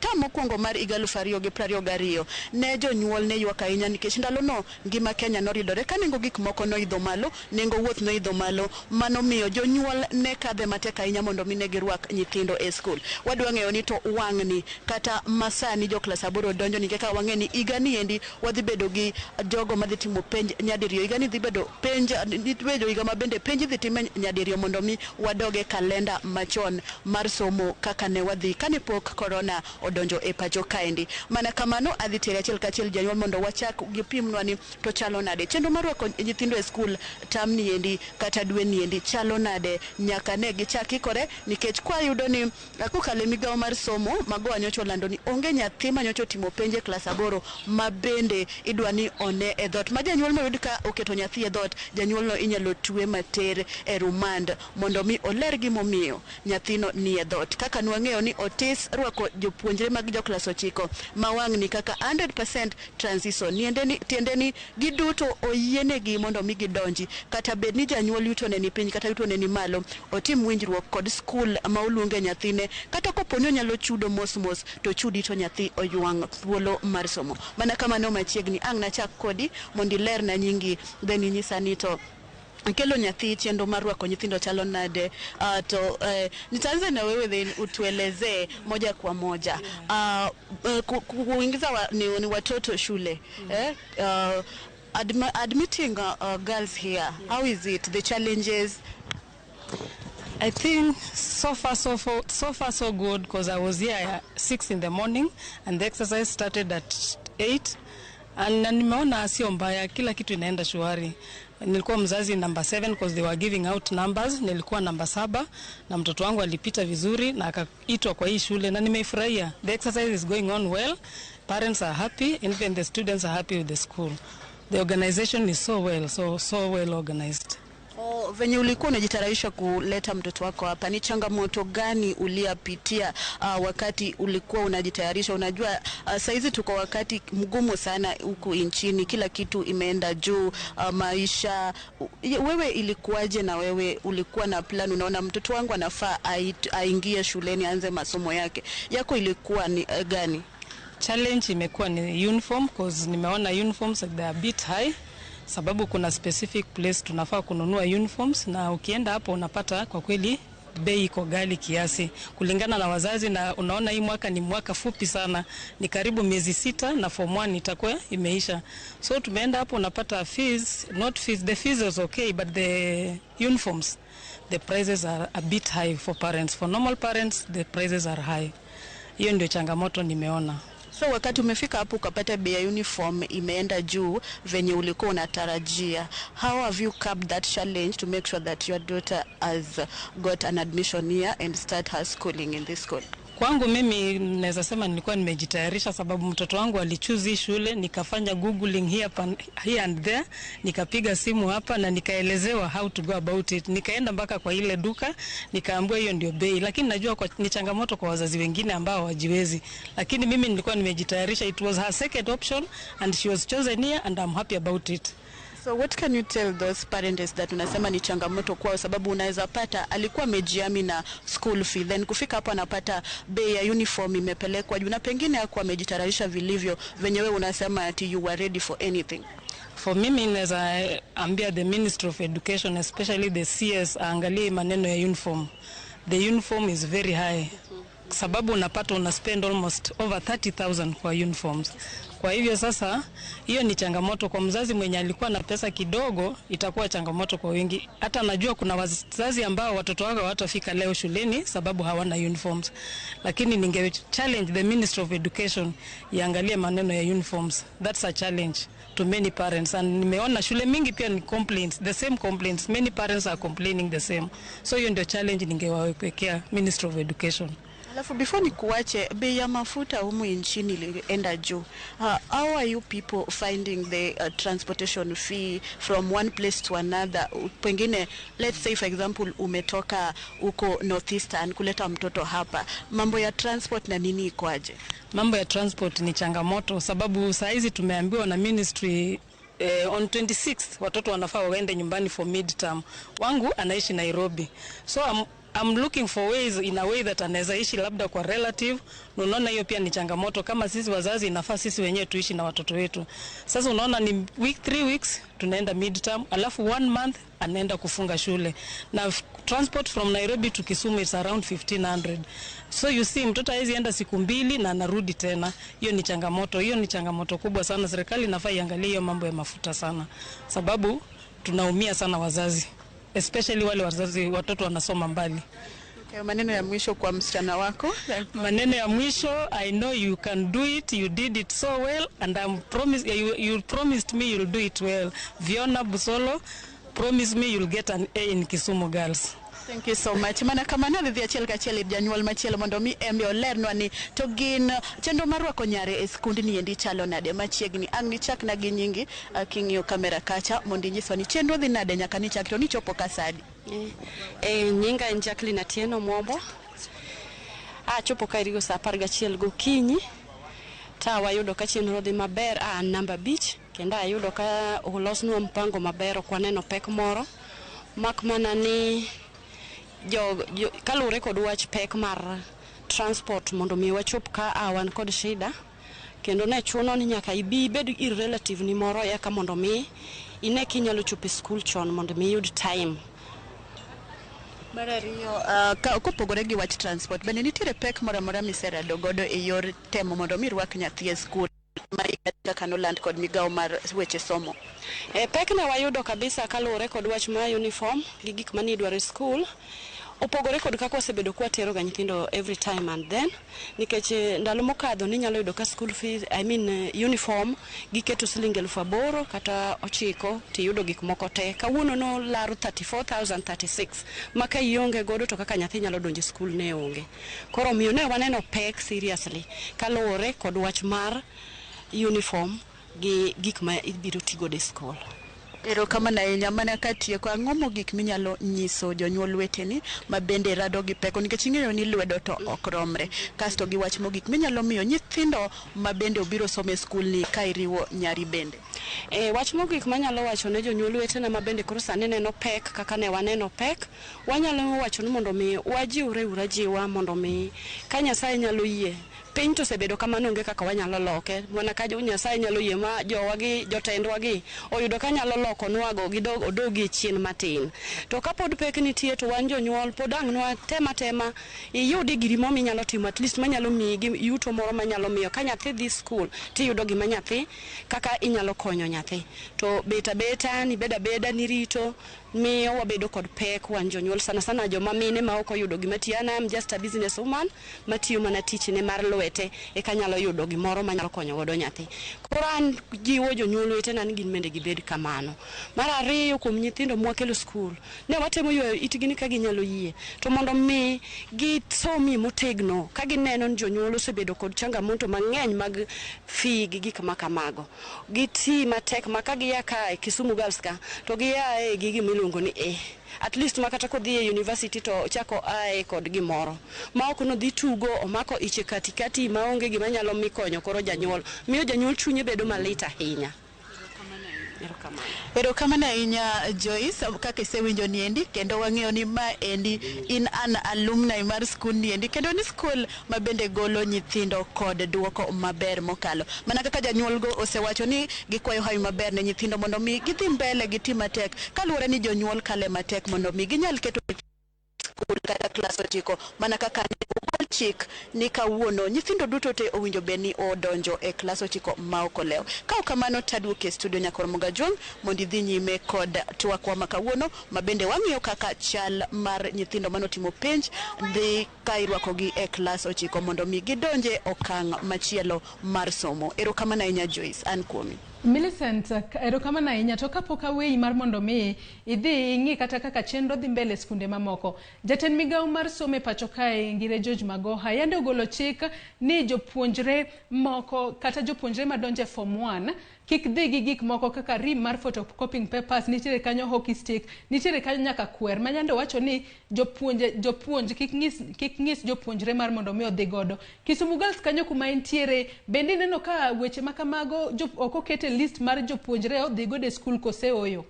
term mokwongo mar higa 2022 ne jonyuol ne ywak ahinya nikech ndalono ngima Kenya noridore ka nengo gik moko noidho malo, nengo wuoth noidho malo, mano miyo jonyuol ne kadhe matek ahinya mondo mi ne girwak nyithindo e skul. Wadwa ng'eyo ni to wang'ni kata masani jo klas 8 donjo ni kaka wang'e ni higa ni endi wadhi bedo gi jogo madhi timo penj nyadiriyo. Higa ni dhi bedo penj, dhi bedo higa ma bende penj idhi time nyadiriyo mondo mi wadog e kalenda machon mar somo kaka ne wadhi kane pok korona odonjo e pacho kaendi. Mana kamano adhi tere achiel kachiel janyuol mondo wachak gipimnwa ni to chalo nade chenro mar rwako nyithindo e skul term ni endi kata dwe ni endi chalo nade nyaka ne gichak ikore, nikech kwayudo ni kokalo e migawo mar somo mago nyocha olando ni onge nyathi manyocha otimo penj e klas 8 ma bende idwa ni one e dhot ma janyuol moyud ka oketo nyathi e dhot, janyuol no inyalo twe mater e remand mondo mi oler gimomiyo nyathino ni e dhot. Kaka nwang'eyo ni otis rwako jopuonjre mag jo klas 9 ma wang'ni kaka 100% transition niende, tiende ni giduto oyienegi mondo mi gidonji kata bed ni janyuol yutone ni piny kata yutone ni malo, otim winjruok kod skul ma oluonge nyathine, kata kopo ni onyalo chudo mos mos to chudi to nyathi oywang' thuolo mar somo. Mana kamano machiegni ang' nachak kodi mondo ilerna nyingi, then inyisa ni to kelo nyathi chenro mar rwako nyithindo chalo nade. To nitaanza na wewe then utuelezee moja kwa moja kuingiza ni watoto shule, eh? Admitting girls here, how is it, the challenges? I think so far so good, because I was here at 6 in the morning and the exercise started at 8 and na nimeona sio mbaya, kila kitu inaenda shwari. Nilikuwa mzazi number 7 because they were giving out numbers. Nilikuwa namba 7 na mtoto wangu alipita vizuri na akaitwa kwa hii shule na nimeifurahia. The exercise is going on well. Parents are happy and even the students are happy with the school. The organization is so well, so so well organized. Oh, venye ulikuwa unajitayarisha kuleta mtoto wako hapa, ni changamoto gani uliyapitia wakati ulikuwa unajitayarisha? Unajua saizi tuko wakati mgumu sana huku nchini, kila kitu imeenda juu, maisha. Wewe ilikuwaje na wewe ulikuwa na plan, unaona mtoto wangu anafaa aingie shuleni aanze masomo yake, yako ilikuwa ni gani? Challenge imekuwa ni uniform, cause nimeona uniforms they are a bit high, sababu kuna specific place tunafaa kununua uniforms na ukienda hapo unapata kwa kweli bei iko ghali kiasi kulingana na wazazi, na unaona hii mwaka ni mwaka fupi sana, ni karibu miezi 6 na form 1 itakuwa imeisha. So tumeenda hapo unapata fees, not fees, the fees is okay, but the uniforms, the prices are a bit high for parents. For normal parents, the prices are high. Hiyo ndio changamoto nimeona. So wakati umefika hapo ukapata bei ya uniform imeenda juu venye ulikuwa unatarajia, how have you curbed that challenge to make sure that your daughter has got an admission here and start her schooling in this school? Kwangu mimi naweza sema nilikuwa nimejitayarisha, sababu mtoto wangu alichoose hii shule, nikafanya googling here and there, nikapiga simu hapa na nikaelezewa how to go about it. Nikaenda mpaka kwa ile duka nikaambiwa hiyo ndio bei, lakini najua ni changamoto kwa wazazi wengine ambao hawajiwezi, lakini mimi nilikuwa nimejitayarisha. It was her second option and she was chosen here and I'm happy about it. So what can you tell those parents that unasema ni changamoto kwao, sababu unaweza pata alikuwa amejiami na school fee, then kufika hapo anapata bei ya uniform imepelekwa juu na pengine hakuwa amejitayarisha vilivyo venye wewe unasema ati you were ready for anything? For mimi naweza ambia the Ministry of Education, especially the CS, aangalie maneno ya uniform. The uniform is very high, sababu unapata una spend almost over 30,000 kwa uniforms. Kwa hivyo sasa hiyo ni changamoto kwa mzazi mwenye alikuwa na pesa kidogo, itakuwa changamoto kwa wengi. Hata najua kuna wazazi ambao watoto wao hawatafika leo shuleni sababu hawana uniforms. Lakini ninge challenge the Ministry of Education iangalie maneno ya uniforms. That's a challenge to many parents, and nimeona shule mingi pia ni complaints, the same complaints. Many parents are complaining the same. So hiyo ndio challenge ningewawekea Ministry of Education. Alafu before nikuache, bei ya mafuta humu nchini ilienda juu. How are you people finding the transportation fee from one place to another? Pengine, let's say for example, umetoka huko Northeastern kuleta mtoto hapa, mambo ya transport na nini ikoaje? Mambo ya transport ni changamoto, sababu saa hizi tumeambiwa na ministry on 26th watoto wanafaa waende nyumbani for midterm. Wangu anaishi Nairobi, so I'm looking for ways in a way that anaweza ishi labda kwa relative. Na unaona hiyo pia ni changamoto. Kama sisi wazazi, inafaa sisi wenyewe tuishi na watoto wetu. Sasa unaona ni week 3 weeks tunaenda midterm, alafu one month anaenda kufunga shule, na transport from Nairobi to Kisumu is around 1500. So you see, mtoto hawezi enda siku 2 na anarudi tena. Hiyo ni changamoto, hiyo ni changamoto kubwa sana. Serikali inafaa iangalie hiyo mambo ya mafuta sana, sababu tunaumia sana wazazi, especially wale wazazi watoto wanasoma mbali. Okay, maneno ya mwisho kwa msichana wako? Maneno ya mwisho, I know you can do it. You did it so well and you promised me you'll do it well. Viona Busolo, promise me you'll get an A in Kisumu Girls. Thank you so much. Mana kamano dhi achiel kachiel ir janyuol machielo mondo mi embe olernwa ni to gin chenro mar rwako nyare e skundni endi chalo nade machiegni. Ang' nichakna gi nyingi king'iyo kamera kacha mondo inyiswa ni chenro dhi nade nyaka nichak to nichopo ka sadi. Nyinga en Jacqueline Atieno Mwombo. Achopo ka irigo saa 11 gokinyi ta wayudo ka chenro dhi maber. An namba 5 kendo ayudo ka olosnwa mpango maber, ok waneno pek moro mak mana ni jo, kaluwore kod wach pek mar transport mondo mi wachop ka a wan kod shida, kendo ne chuno ni nyaka ibi ibed ir relative ni moro eka mondo mi ine kinyalo chopo e skul chon mondo mi iyud time. Mar ariyo, kopogore gi wach transport, bende nitiere pek moro amora miserado godo e yor temo mondo mi rwak nyathi e skul ma kaka noland kod migawo mar weche somo? Pek ne wayudo kabisa kaluwore kod wach mar uniform gi gik mane idwaro e skul. Opogore kod kaka wasebedo kwatero ga nyithindo every time and then, nikech ndalo mokadho ninyalo yudo ka school fees, I mean uniform giketo siling 8,000 kata 9 tiyudo gik moko te. Kawuono no laro 34,036 ma ka ionge godo to kaka nyathi nyalo donjo e skul ne onge. Koro omiyo ne waneno pek seriously kaluwore kod wach mar uniform gi gik ma ibiro ti godo e skul. Erokamano ahinya. Mana katieko, ang'o mogik minyalo nyiso jonyuol weteni ma bende rado gi pek, nikech ing'eyo ni lwedo to ok romre? Kasto gi wach mogik minyalo miyo nyithindo ma bende obiro somo e skul ni ka iriwo nyari bende? Wach mogik manyalo wacho ne jonyuol wetena ma bende koro sani neno pek kaka ne waneno pek, wanyalo wacho ni mondo mi wajiwre uru ajiwa mondo mi ka Nyasaye nyalo yie, piny to osebedo kamano, onge kaka wanyalo loke, mana ka Nyasaye nyalo yie ma jowa gi jotendwa gi oyudo ka nyalo lokonwago gidog odogi chien matin. To kapod pek nitie, to wan jonyuol pod ang' nwa tema tema iyudi giri moro minyalo timo, at least manyalo miyi gi yuto moro manyalo miyo ka nyathi dhi skul tiyudo gima nyathi kaka inyalo konyo nyathi. To bet abeta ni bed abeda nirito. Miyo wabedo kod pek wan jonyuol, sana sana joma mine ma ok oyudo gima tiyo. An am just a business woman matiyo mana tichne mar lwete eka nyalo yudo gimoro manyalo konyo godo nyathi. Koro an jiwo jonyuol wetena ni gin bende gibed kamano. Mar ariyo, kuom nyithindo mwakelo skul, ne watemo ywayo itgi ni ka ginyalo yie to mondo mi gisomi motegno ka gineno ni jonyuol osebedo kod changamoto mang'eny mag fee gi gik ma kamago. Giti matek ma ka gia ka e Kisumu Girls ka to gia e gi gima iluongo ni A. At least ma kata kodhi e university to ochako ae kod gimoro. Ma ok nodhi tugo omako iche katikati maonge gima nyalo mi konyo koro janyuol. Miyo janyuol chunye bedo malit ahinya. Erokamano. Erokamano ahinya, Joyce, kaka isewinjo niendi, kendo wang'eyo ni ma endi in an alumni mar skul niendi, kendo ni skul ma bende golo nyithindo kod duoko maber mokalo. Mana kaka janyuol go osewacho ni gikwayo hawi maber ne nyithindo mondo mi gidhi mbele gitim matek, kaluwore ni jonyuol kale matek mondo mi ginyal keto skul kata klas 9, mana kaka ne ogol chik ni kawuono nyithindo duto te owinjo bed ni odonjo e klas 9 ma ok olewo. Ka ok kamano, taduoki e studio, Nyakor Mogajwang', mondo idhi nyime kod twakwa ma kawuono, ma bende wang'iyo kaka chal mar nyithindo manotimo penj dhi ka irwakogi e klas 9 mondo mi gidonje okang' machielo mar somo. Erokamano ahinya, Joyce, an kuomi. Millicent, erokamano ahinya. To kapok aweyi mar mondo mi idhi ing'i kata kaka chenro dhi mbele e skunde mamoko, jatend migawo mar somo e pacho kae, Ngire George Magoha, yande ogolo chik ni jopuonjre moko kata jopuonjre madonjo e form 1 kik dhi gi gik moko kaka rim mar photocopying papers, nitiere kanyo hockey stick, nitiere kanyo nyaka kwer, ma yande owacho ni jopuonj kik nyis jopuonjre mar mondo mi odhi godo. Kisumu Girls kanyo kuma entiere, bende ineno ka weche ma kamago ok oket e list mar jopuonjre odhi godo e skul kose ooyo?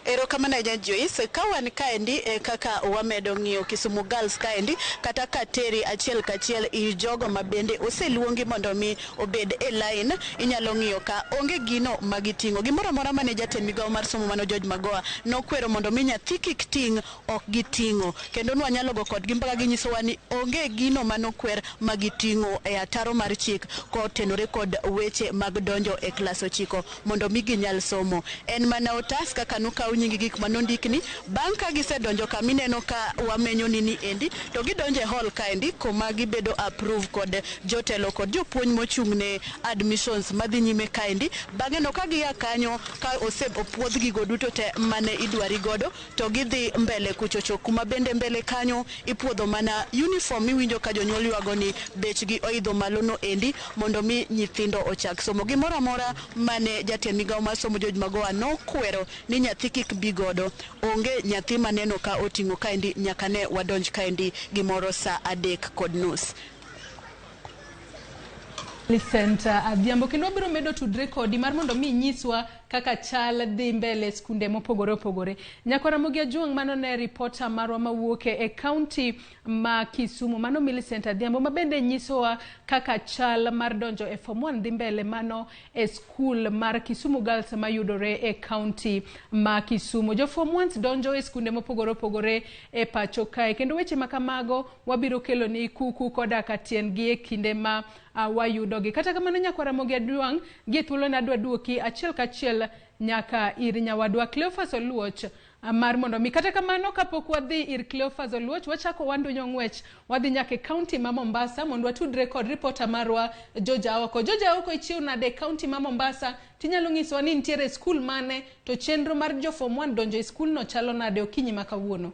Erokamano ahinya, Joyce. Ka wan kaendi e kaka wamedo ng'iyo Kisumu Girls kaendi, kata ka teri achiel kachiel ir jogo ma bende oseluongi mondo mi obed e line, inyalo ng'iyo ka onge gino ma giting'o. Gimoro amora mane jatend migawo mar somo mano George Magoha nokwero mondo mi nyathi kik ting', ok giting'o. Kendo nwanyalo go kodgi mbaka, ginyisowa ni onge gino manokwer ma giting'o e ataro mar chik kotenore kod weche mag donjo e klas 9 mondo mi ginyal somo. En mana otas kaka nukaw nying gik manondikni. Bang' ka gisedonjo kamineno ka wamenyo ni ni endi, to gidonjo e hall kaendi kuma gibedo approve kod jotelo kod jopuonj mochung' ne admissions madhi nyime kaendi. Bang'e no ka gia kanyo ka ose opuodh gigo duto te mane idwari godo, to gidhi mbele kuchocho, kuma bende mbele kanyo ipuodho mana uniform miwinjo ka jonyuol ywago ni bechgi oidho malo no endi, mondo mi nyithindo ochak somo. Gimoro amora mane jatend migawo mar somo George Magoha nokwero ni nyathi kik bi godo, onge nyathi maneno ka oting'o kaendi nyaka ne wadonj kaendi gimoro sa 3:30. Millicent Adhiambo, kendo wabiro medo tudre kodi mar mondo mi inyiswa kaka chal dhi mbele e skunde mopogore opogore. Nyakwa Ramogi Ajuong', mano ne ripota marwa mawuok e kaunti ma Kisumu, mano Millicent Adhiambo, ma bende nyisowa kaka chal mar donjo e form 1 dhi mbele mano e skul mar Kisumu Girls mayudore e kaunti ma Kisumu. Jo form 1 donjo e skunde mopogore opogore e pacho kae, kendo weche ma kamago wabiro kelo ni kuku koda ka tiendgi e kinde ma wayudogi. Kata kamano, Nyakwa Ramogi Ajuang', gi e thuolo adwa duoki achiel kachiel nyaka ir nyawadwa Cleophas Oluoch mar mondo mi. Kata kamano, kapok wadhi ir Cleophas Oluoch, wachako wandunyo ng'wech wadhi nyaka e kaunti ma Mombasa mondo watudre kod ripota marwa George Aoko. George Aoko, ichiew nade e kaunti ma Mombasa? Tinyalo nyisowa ni nitiere skul mane, to chenro mar jo form 1 donjo e skul no chalo nade okinyi ma kawuono?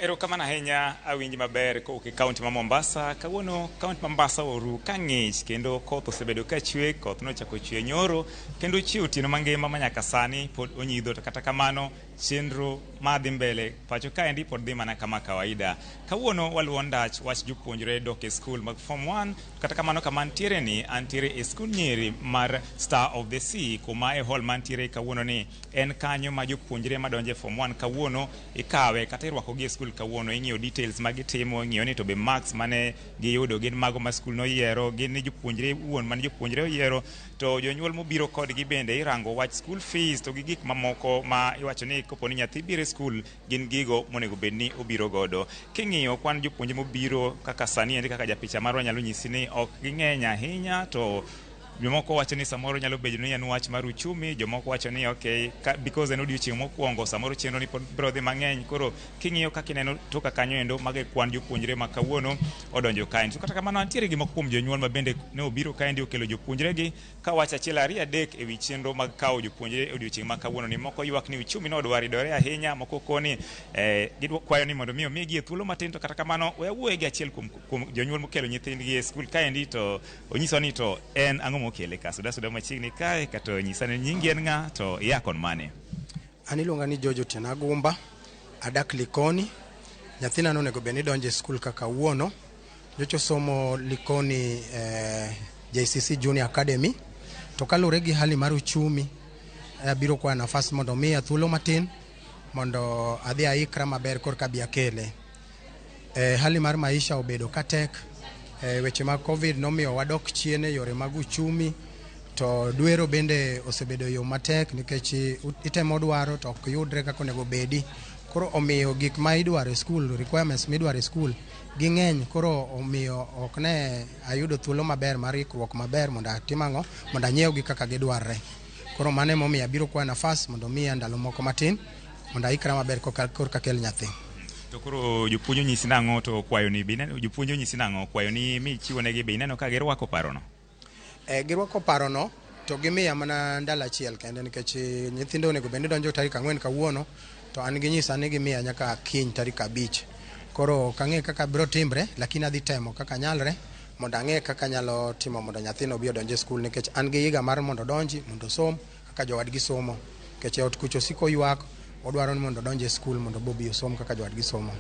Erokamano ahinya, awinji maber kowuok e kaunti ma Mombasa. Kawuono kaunti ma Mombasa oru ka ng'ich kendo koth osebedo ka chwe. Koth nochako chwe nyoro kendo chwe otieno mangima ma nyaka sani pod onyidho. To kata kamano, chenro madhi mbele pacho kaendi pod dhi mana kama kawaida. Kawuono waluwo ndach wach jopuonjre dok e skul mag form 1. Kata kamano, kama antiere ni antiere e skul nyiri mar Star of the Sea, kuma e hall mantiere kawuono ni en kanyo ma jopuonjre madonjo e form 1 kawuono ikawe kata irwakogi e skul kawuono. Ing'iyo details ma gitimo, ing'iyo ni to be marks mane giyudo gin mago ma skul noyiero, gin ni jopuonjre wuon mane jopuonjre oyiero, to jonyuol mobiro kodgi bende irango wach school fees to gi gik mamoko ma iwacho ni kopo ni nyathi biro e skul gin gigo monego bed ni obiro godo. King'iyo kwan jopuonjre mobiro kaka sani endi, kaka japicha marwa nyalo nyisi ni ok ging'eny ahinya, to Jomoko wacho ni samoro nyalo bedo ni en wach mar uchumi, jomoko wacho ni okay, because en odiochieng' mokwongo, samoro chenro ni pod biro dhi mang'eny. Koro king'iyo kaka ineno toka kanyo endo, mago e kwan jopuonjre ma kawuono odonjo kaendi. To kata kamano, nitiere gi moko kuom jonyuol ma bende ne obiro kaendi okelo jopuonjregi ka wacho achiel ariyo adek ewi chenro mag kawo jopuonjre e odiochieng' ma kawuono ni. Moko ywak ni uchumi nodwa ridore ahinya, moko koni gikwayo ni mondo mi omigi e thuolo matin. To kata kamano, we awuoye gi achiel kuom jonyuol mokelo nyithindgi e skul kaendi, to onyiso ni to en ang'o mokele ka. Suda suda machiegni kae, kata onyisa ni nyingi en ng'a to iya kon mane. An iluonga ni George Otieno Agumba, adak Likoni. Nyathina nonego bed ni donjo e skul kaka kawuono. Nyocha osomo Likoni JCC Junior Academy. To kaluwore gi hali mar uchumi, abiro kwayo nafas mondo omiya thuolo matin mondo adhi aikra maber korka abi akele. Hali mar maisha obedo katek. Weche mag Covid nomiyo wadok chien e yore mag uchumi, to dwero bende osebedo yo matek nikech itemo dwaro to ok yudre kaka onego bedi. Koro omiyo gik ma idwaro e skul, requirements midwaro e skul ging'eny, koro omiyo ok ne ayudo thuolo maber mar ikruok maber mondo atim ang'o, mondo anyiewgi kaka gidwarre. Koro mano emomiyo abiro kwayo nafas mondo omiya ndalo moko matin mondo aikra maber korka kel nyathi. To koro jopuonj onyisi nang'o to kwayo ni be ineno jopuonj onyisi nang'o kwayo ni michiwo negi be ineno ka girwako parono? Girwako parono to gimiya mana ndalo achiel kende nikech nyithindo onego bed ni donjo tarik 4 kawuono, to an ginyisa ni gimiya nyaka kiny tarik 5. Koro ok ang'e kaka biro timre, lakini adhi temo kaka nyalre mondo ang'e kaka anyalo timo mondo nyathino obi odonj e skul, nikech an gi higa mar mondo odonji mondo osom kaka jowadgi somo, nikech e ot kucho osiko ywak, odwaro ni mondo odonj e skul mondo obi osom kaka jowadgi somo.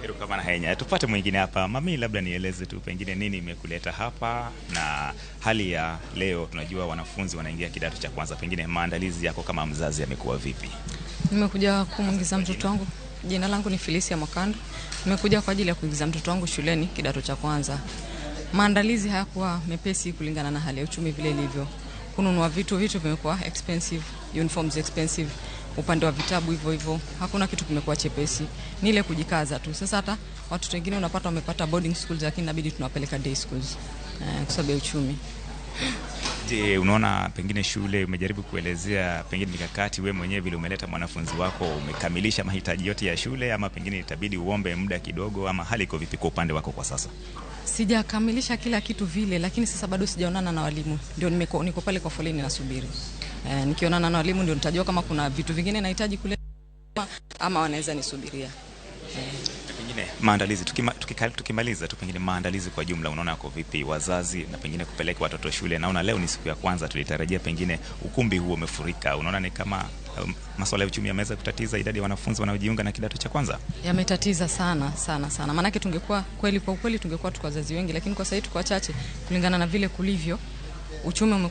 Erokamano ahinya. Tupate mwingine hapa. Mami, labda nieleze tu pengine nini imekuleta hapa na hali ya leo. Tunajua wanafunzi wanaingia kidato cha kwanza, pengine maandalizi yako kama mzazi yamekuwa vipi? Nimekuja kumwingiza mtoto wangu. Jina langu ni Felicia Makando. Nimekuja kwa ajili ya kuingiza mtoto wangu shuleni kidato cha kwanza. Maandalizi hayakuwa mepesi kulingana na hali ya uchumi vile ilivyo. Kununua vitu vimekuwa expensive, uniforms expensive, upande wa vitabu hivyo hivyo, hakuna kitu kimekuwa chepesi. Ni ile kujikaza tu. Sasa hata watoto wengine unapata wamepata boarding schools, lakini inabidi tunawapeleka day schools kwa sababu ya uchumi. Je, unaona pengine shule umejaribu kuelezea pengine mikakati wewe mwenyewe vile umeleta mwanafunzi wako, umekamilisha mahitaji yote ya shule ama pengine itabidi uombe muda kidogo, ama hali iko vipi kwa upande wako kwa sasa? Sijakamilisha kila kitu vile, lakini sasa bado sijaonana na walimu. Ndio niko pale kwa foleni nasubiri. Nikionana na walimu ndio nitajua kama kuna vitu vingine nahitaji kuleta ama wanaweza nisubiria. Pengine maandalizi tukimaliza tu, pengine maandalizi kwa jumla unaona yako vipi wazazi na pengine kupeleka watoto shule? Naona leo ni siku ya kwanza, tulitarajia pengine ukumbi huo umefurika. Unaona ni kama masuala ya uchumi yameweza kutatiza idadi ya wanafunzi wanaojiunga na kidato cha kwanza? Yametatiza sana sana sana. Maanake tungekuwa kweli kwa ukweli tungekuwa tuko wazazi wengi, lakini kwa sasa tuko wachache kulingana na vile kulivyo. Uchumi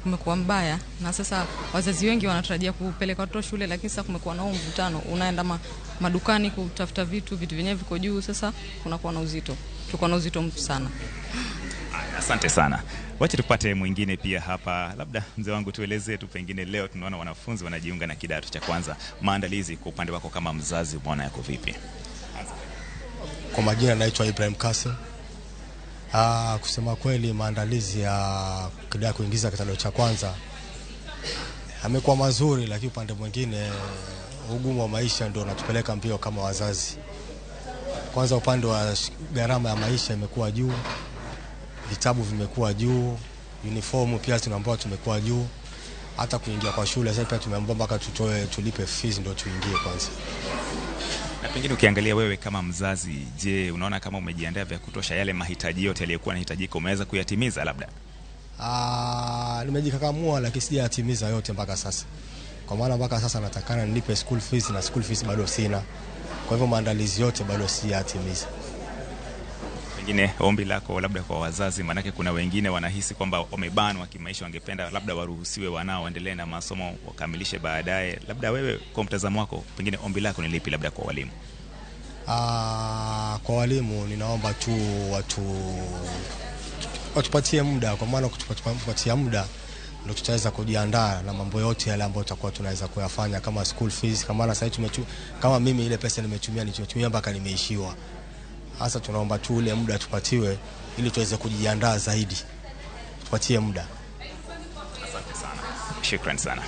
umekuwa mbaya na sasa wazazi wengi wanatarajia kupeleka watoto shule, lakini sasa kumekuwa na mvutano. Unaenda madukani kutafuta vitu vyenyewe viko juu, sasa kunakuwa na uzito. Tuko na uzito sana. Asante sana. Wacha tupate mwingine pia hapa. Labda mzee wangu tueleze tu pengine leo tunaona wanafunzi wanajiunga na kidato cha kwanza. Maandalizi kwa upande wako kama mzazi umeona yako vipi? Kwa majina naitwa Ibrahim Kasim. Kusema kweli maandalizi ya kuingiza kidato cha kwanza amekuwa mazuri, lakini upande mwingine ugumu wa maisha ndio unatupeleka mbio kama wazazi. Kwanza upande wa gharama ya maisha imekuwa juu, vitabu vimekuwa juu, uniformu pia tunaambiwa tumekuwa juu, hata kuingia kwa shule sasa pia tumeambiwa mpaka tutoe tulipe fees ndio tuingie kwanza. Na pengine ukiangalia wewe kama mzazi, je, unaona kama umejiandaa vya kutosha yale mahitaji yote yaliyokuwa yanahitajika umeweza kuyatimiza labda? Nimejikakamua lakini sijayatimiza yote mpaka sasa. Kwa maana mpaka sasa natakana nilipe school fees na school fees bado sina. Kwa hivyo maandalizi yote bado sijayatimiza. Pengine ombi lako labda kwa wazazi, manake kuna wengine wanahisi kwamba wamebanwa kimaisha, wangependa labda waruhusiwe wanao waendelee na masomo wakamilishe baadaye. Labda wewe kwa mtazamo wako pengine ombi lako ni lipi labda kwa walimu? Kwa walimu ninaomba tu watupatie muda, kwa maana kutupatia muda ndio tutaweza kujiandaa na mambo yote yale ambayo tutakuwa tunaweza kuyafanya kama school fees. Kama na sasa kama mimi ile pesa nimetumia mpaka nimeishiwa. Hasa tunaomba tu ule muda tupatiwe ili tuweze kujiandaa zaidi. Tupatie muda. Shukran sana.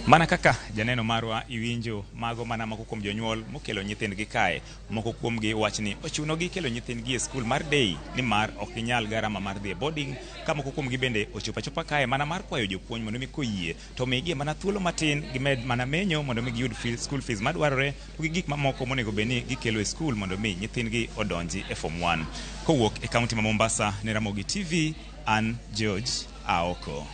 Mana kaka janeno marwa iwinjo mago mana moko kuom jonyuol mokelo nyithindgi kae. Moko kuomgi wach ni ochunogi kelo nyithindgi e skul mar day nimar ok ginyal garama mar dhi e boarding ka moko kuomgi bende ochopo achopa kae mana mar kwayo jopuonj mondo mi koyie to migi mana thuolo matin gimed mana menyo mondo mi giyud school fees madwarore to gi gik mamoko monego bed ni gikelo e skul mondo mi nyithindgi odonji e form 1. Kowuok e kaunti ma Mombasa ne Ramogi TV, an George Aoko.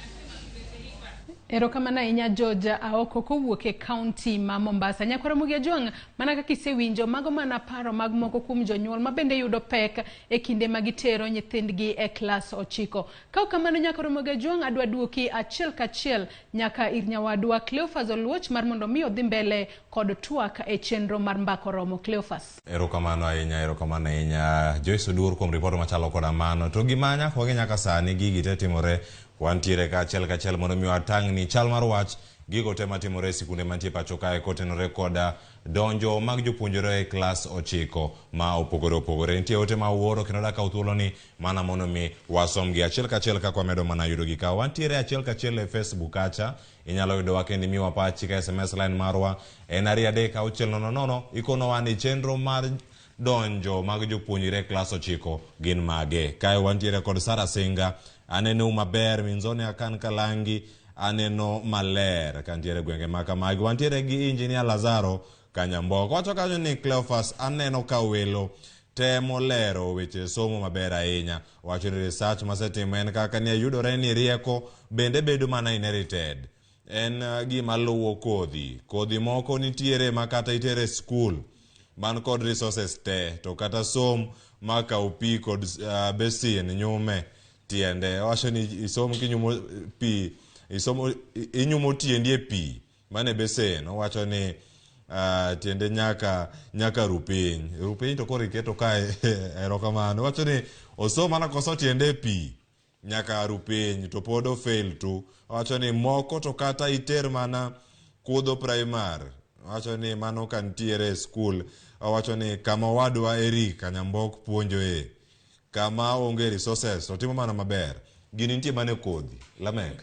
Erokamano ahinya George Aoko kowuok e kaunti ma Mombasa. Nyakwar Ramogi Ajwang', mana kaka isewinjo, mago mana paro mag moko kuom jonyuol ma bende yudo pek e kinde ma gitero nyithindgi e klas 9. Ka ok kamano Nyakwar Ramogi Ajwang', adwa duoki achiel kachiel nyaka ir nyawadwa Cleophas Oluoch mar mondo mi odhi mbele kod twak e chenro mar Mbaka Oromo. Cleophas. Erokamano ahinya, erokamano ahinya Joyce Oduor kuom ripot machalo koda mano. To gima nyaka wang'e nyaka sani gigi te timore, wantiere ka achiel kachiel mondo mi watang'ni chal mar wach gigo te matimore e sikunde mantie pacho kae kotenore koda donjo mag jopuonjre e klas 9 ma opogore opogore. Nitie ote ma uoro kendo dakaw thuoloni mana mondo mi wasomgi achiel kachiel kaka wamedo mana yudogi ka. Wantiere achiel kachiel e Facebook kacha, inyalo yudowa kendo imiwa pachi ka SMS line marwa en 23600 ikonowa ni chenro mar donjo mag jopuonjre e klas 9 gin mage. Kae wantiere kod Sara Singa, aneno maber, Minzone Akan Kalangi, aneno maler kantiere gwenge ma kamagi. Wantiere gi Engineer Lazaro Kanyamboko. Wacho kanyo ni Cleophas, aneno ka welo temo lero weche somo maber ahinya. Wacho ni research masetimo en kaka ni yudore ni rieko bende bedo mana inherited. En gima luwo kodhi. Kodhi moko nitiere ma kata itere skul man kod resources te, to kata som ma kaw pi kod basin nyume tiende. Wacho ni isom kinyumo pi, isomo, inyumo tiendi e pi mane besen. Owacho ni tiende nyaka ru piny. Ru piny to koro iketo kae erokamano. Owacho ni osom mana koso tiende e pi nyaka ru piny to pod ofail tu. Owacho ni moko to kata iter mana kudho primary. Owacho ni mano ka nitiere e skul. Owacho ni kama owadwa Eric Kanyambok puonjoe, kama onge resources to timo mana maber. Gini nitie mana e kodhi. Lamek.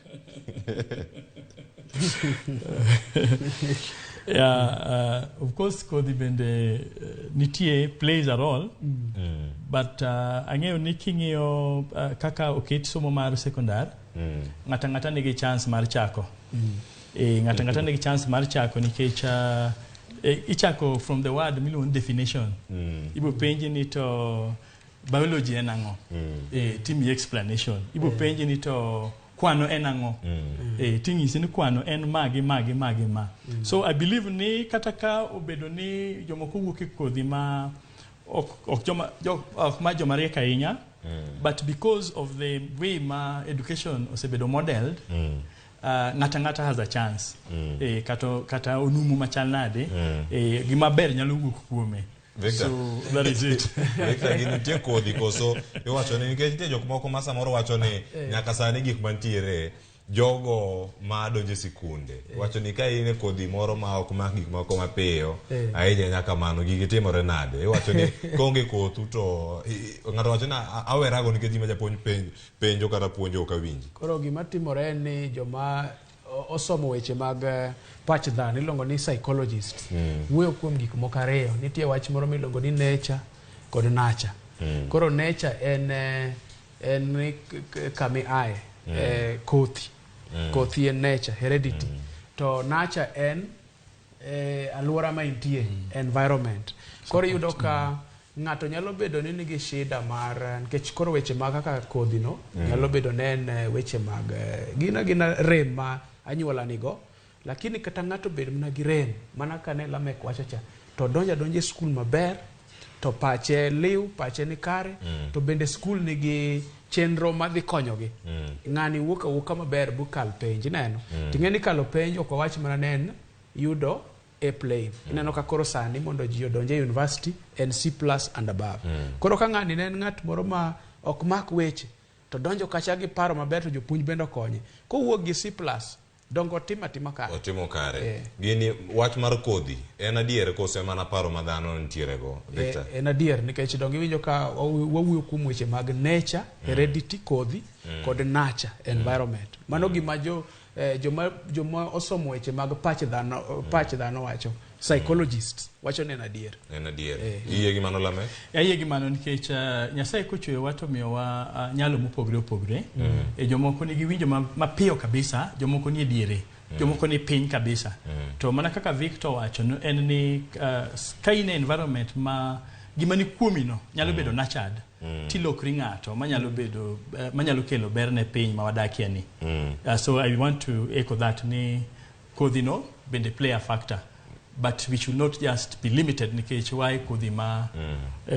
Yeah, of course kodhi bende nitie plays a role. But ang'eyo ni king'iyo kaka oket somo mar secondary, ng'ata ng'ata nigi chance mar chako. Ng'ata ng'ata nigi chance mar chako nikech ichako from the word miluongo ni definition. Ibo penji ni to biology en ang'o? Timiyi explanation. Ibo penji ni to kwano en ang'o? Ting'isi ni kwano en ma gi ma gi ma gi ma. So I believe ni kata ka obedo ni jomoko wuok e kodhi ma ok ma joma riek ahinya, but because of the way ma education osebedo modeled, ng'ata ng'ata has a chance. Kata onumu machal nade, gima ber nyalo wuok kuome. Victor. So that is it. Victor, gini nitie kodhi koso iwacho ni nikech nitie jok moko ma samoro wacho ni nyaka sani gik mantiere jogo ma donjo e sikunde wacho ni ka in e kodhi moro ma ok mak gik moko mapiyo ahinya nyaka mano gigi timore nade. Iwacho ni kaonge kothu to ng'ato wacho ni awerago nikech gima japuonj penjo kata puonjo ok awinji. Koro gima timore en ni joma osomo weche mag pach dhano iluongo ni psychologists wuoyo kuom gik moko ariyo. Nitie wach moro miluongo ni nature kod nurture. Koro nature en ni kama iaye, kothi. Kothi en nature, heredity. To nurture en alwora ma intie, environment. Koro iyudo ka ng'ato nyalo bedo ni nigi shida mar nikech koro weche mag kaka kodhi no nyalo bedo ne en weche mag gina rem ma anyuola nigo, lakini kata ng'ato bed mana gi rem mana ka ne Lamek wacho cha, to donjo adonja e skul maber to pache liw, pache ni kare, to bende skul nigi chenro madhi konyogi. Ng'ani wuok awuoka maber bukal penj, ineno. Ting'e ni kalo penj ok wawach mana ne en yudo A plain. Ineno ka koro sani mondo ji odonj e university en C plus and above. Koro ka ng'ani ne en ng'at moro ma ok mak weche, to donjo kacha gi paro maber to jopuonj bende okonye. Kowuok gi C plus, Dongo otimo atima kare. Otimo kare. Gini wach mar kodhi en adier kose mana paro ma dhano nitiere go, Victor? En adier nikech dongo iwinjo ka wawuoyo kuom weche mag nature, heredity, kodhi kod nurture, environment. Mano gima joma osomo weche mag pach dhano wacho, psychologists wacho ni en adier. En adier. Iyie gi mano Lamek? Ayie gi mano nikech Nyasaye kochweyowa to miyowa nyalo mopogore opogore. Jomoko nigi winjo mapiyo kabisa, jomoko nie diere, jomoko ni piny kabisa. To mana kaka Victor wacho en ni ka in e environment ma gima ni kuomi no nyalo bedo nurtured, tilokri ng'ato manyalo bedo manyalo kelo ber ne piny ma wadakie ni. So I want to echo that ni kodhi no bende play a factor. But we should not just be limited nikech wae kodhi ma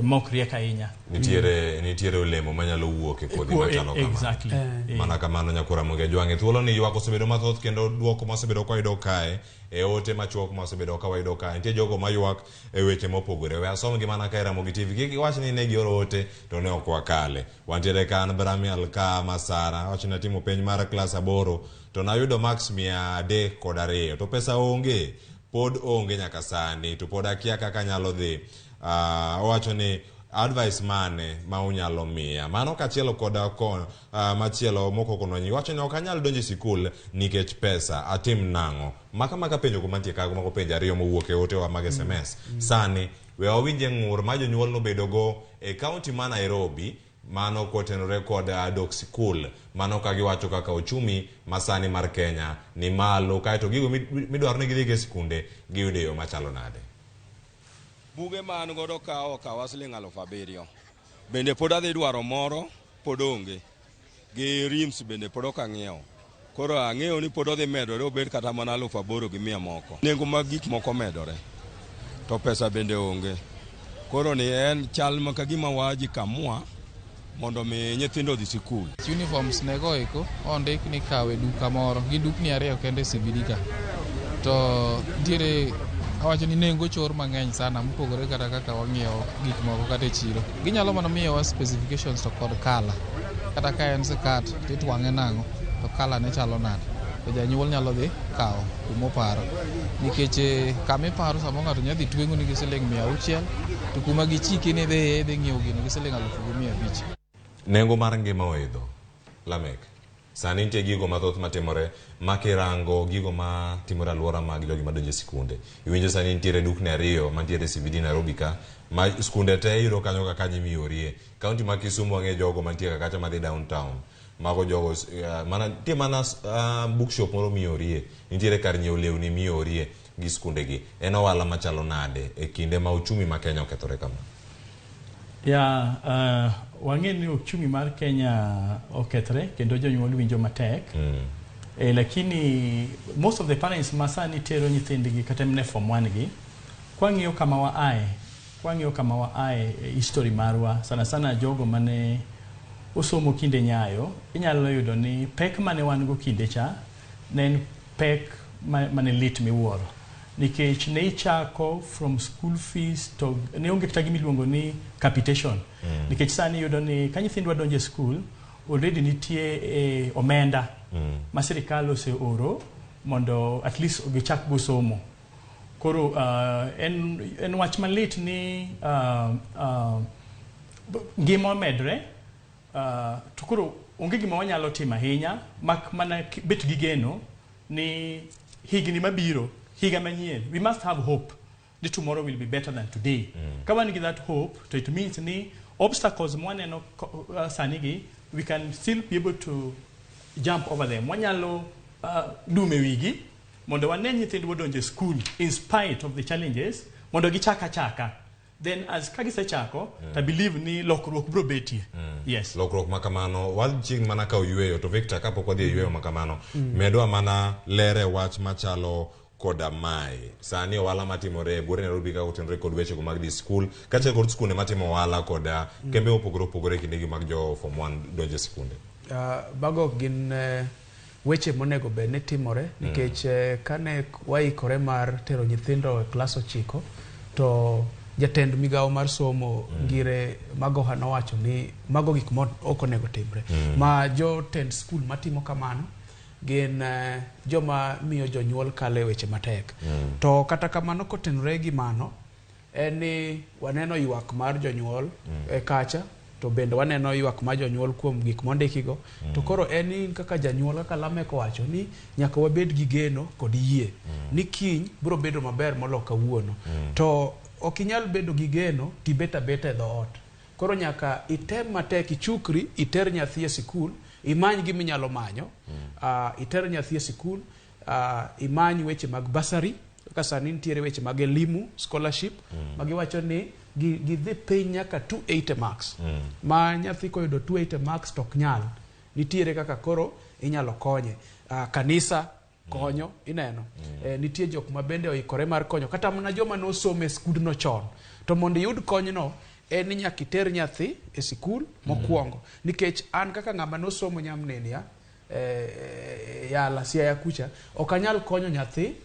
mok riek ahinya. Nitiere olemo manyalo wuok e kodhi machalo kama. Exactly. Mana kamano nyakora Ramogi Ajwang'. E thuolo ni ywak osebedo mathoth kendo duoko mosebedo ka wayudo kae, e ote machuok mosebedo ka wayudo kae. Nitie jogo maywak e weche mopogore. We asom gi mana kae Ramogi TV. Kik iwach ni ne gioro ote to ne ok wakale. Wantiere ka an Bramiel ka Masara. Wacho ni atimo penj mar klas 8 to nayudo marks 302 to pesa onge. Pod onge nyaka sani to pod akia kaka nyalo dhi. Owacho ni advice mane ma unyalo miya. Mano kachielo koda machielo moko kono nyi. Wacho ni ok anyal donjo e sikul nikech pesa. Atim nang'o? Maka penjo kuma nitie kago mako penjo ariyo mowuok e otewa mag SMS. Sani we wawinje ng'ur ma jonyuol nobedogo e kaunti ma Nairobi. Mano kotenore kod dok sikul. Mano ka giwacho kaka uchumi masani mar Kenya ni malo kaeto gigo midwaro ni gidhi e sikunde giyudo e yo machalo nade. Buge ma an godo ka okawa siling 7,000. Bende pod adhi dwaro moro pod onge. Gi rims bende pod ok ang'iewo. Koro ang'eyo ni pod odhi medore obed kata mana 8,100 moko. Nengo mag gik moko medore to pesa bende onge. Koro ni en chal ma ka gima wajikamua mondo mi nyithindo odhi sikul. Uniforms nego eko ondik ni kawe duka moro gi dukni ariyo kende CBD ka. To nitiere awacho ni nengo chor mang'eny sana mopogore kata kaka wang'iewo gik moko kata e chiro. Ginyalo mana miyowa specifications to kod kala. Kata ka en skirt to itwang'e nang'o to kala ne chalo nade. To janyuol nyalo dhi kawo kumoparo. Nikech kama iparo samoro ng'ato nyalo dhi tweng'o ni gi siling 600 to kuma gichiki ni idhi ng'iewo gino gi siling 1,500. Nengo mar ngima oidho, Lamek. Sani nitie gigo mathoth matimore makirango gigo matimore alwora mag jogi madonjo e sikunde. Iwinjo sani nitiere dukni ariyo mantiere CBD Nairobi ka ma skunde te iyudo kanyo ka kanyo imiorie. Kaunti ma Kisumu wang'e jogo mantie ka kacha madhi downtown. Mago jogo mana nitie mana bookshop moro miorie, nitiere kar nyiewo lewni miorie gi skunde gi. En ohala machalo nade e kinde ma uchumi ma Kenya okethore kama? Ya, wang'e ni uchumi mar Kenya okethre kendo jonyuol winjo matek. Lakini most of the parents ma sani tero nyithindgi kata mne form 1 gi, kwang'iyo kama waaye history marwa, sana sana jogo mane osomo kinde Nyayo, inyalo yudo ni pek mane wan go kinde cha ne en pek mane lit miwuoro. Nikech ne ichako from school fees to ne onge kata gima iluongo ni capitation. Nikech sani iyudo ni ka nyithindwa donjo e school, already nitie omenda ma sirikal oseoro mondo at least gichak go somo. Koro en wach malit ni ngima omedre, to koro onge gima wanyalo timo ahinya mak mana bet gi geno ni higni mabiro, higa manyien, we must have hope that tomorrow will be better than today. Ka wan gi that hope, to it means ni obstacles mwaneno sani gi, we can still be able to jump over them. Wanyalo dume wigi mondo wane nyithindwa donjo e school in spite of the challenges, mondo gichak achaka. Then as ka gisechako, I believe ni lokruok biro betie. Yes. Lokruok makamano, wadhi mana ka oyweyo to Victor kapok wadhi e yweyo makamano, medwa mana lere wach machalo koda mae. Sani ohala matimore e buore Nairobi ka otenore kod weche go mag dhi skul, kaachiel kod skunde matimo ohala kod kembe mopogore opogore e kindegi mag jo form 1 donjo e sikunde. Mago ok gin weche monego bed ni timore nikech kane waikore mar tero nyithindo e klas 9 to jatend migawo mar somo Ngire Magoha nowacho ni mago gik ma ok onego timre. Ma jotend skul matimo kamano gin joma miyo jonyuol kalo e weche matek. To kata kamano kotenore gi mano, en ni waneno ywak mar jonyuol e kacha, to bende waneno ywak mar jonyuol kuom gik mondikigo. To koro en ni kaka janyuol, kaka Lamek owacho ni nyaka wabed gi geno kod yie ni kiny biro bedo maber molo kawuono. To ok inyal bedo gi geno tibet abeta e dhoot. Koro nyaka item matek, ichukri, iter nyathi e sikul, imany gima inyalo manyo, iter nyathi e sikul, imany weche mag bursary, kaka sani nitiere weche mag elimu scholarship, ma giwacho ni gidhi piny nyaka 280 marks. Ma nyathi koyudo 280 marks to ok nyal. Nitiere kaka koro inyalo konye. Kanisa konyo, ineno. Nitie jok ma bende oikore mar konyo, kata mana joma nosomo e skundno chon. To mondo iyud konyno, en ni nyaka iter nyathi e sikul mokwongo. Nikech an kaka ng'ama nosomo Nyamnenia, Yala, Siaya kucha, ok anyal konyo nyathi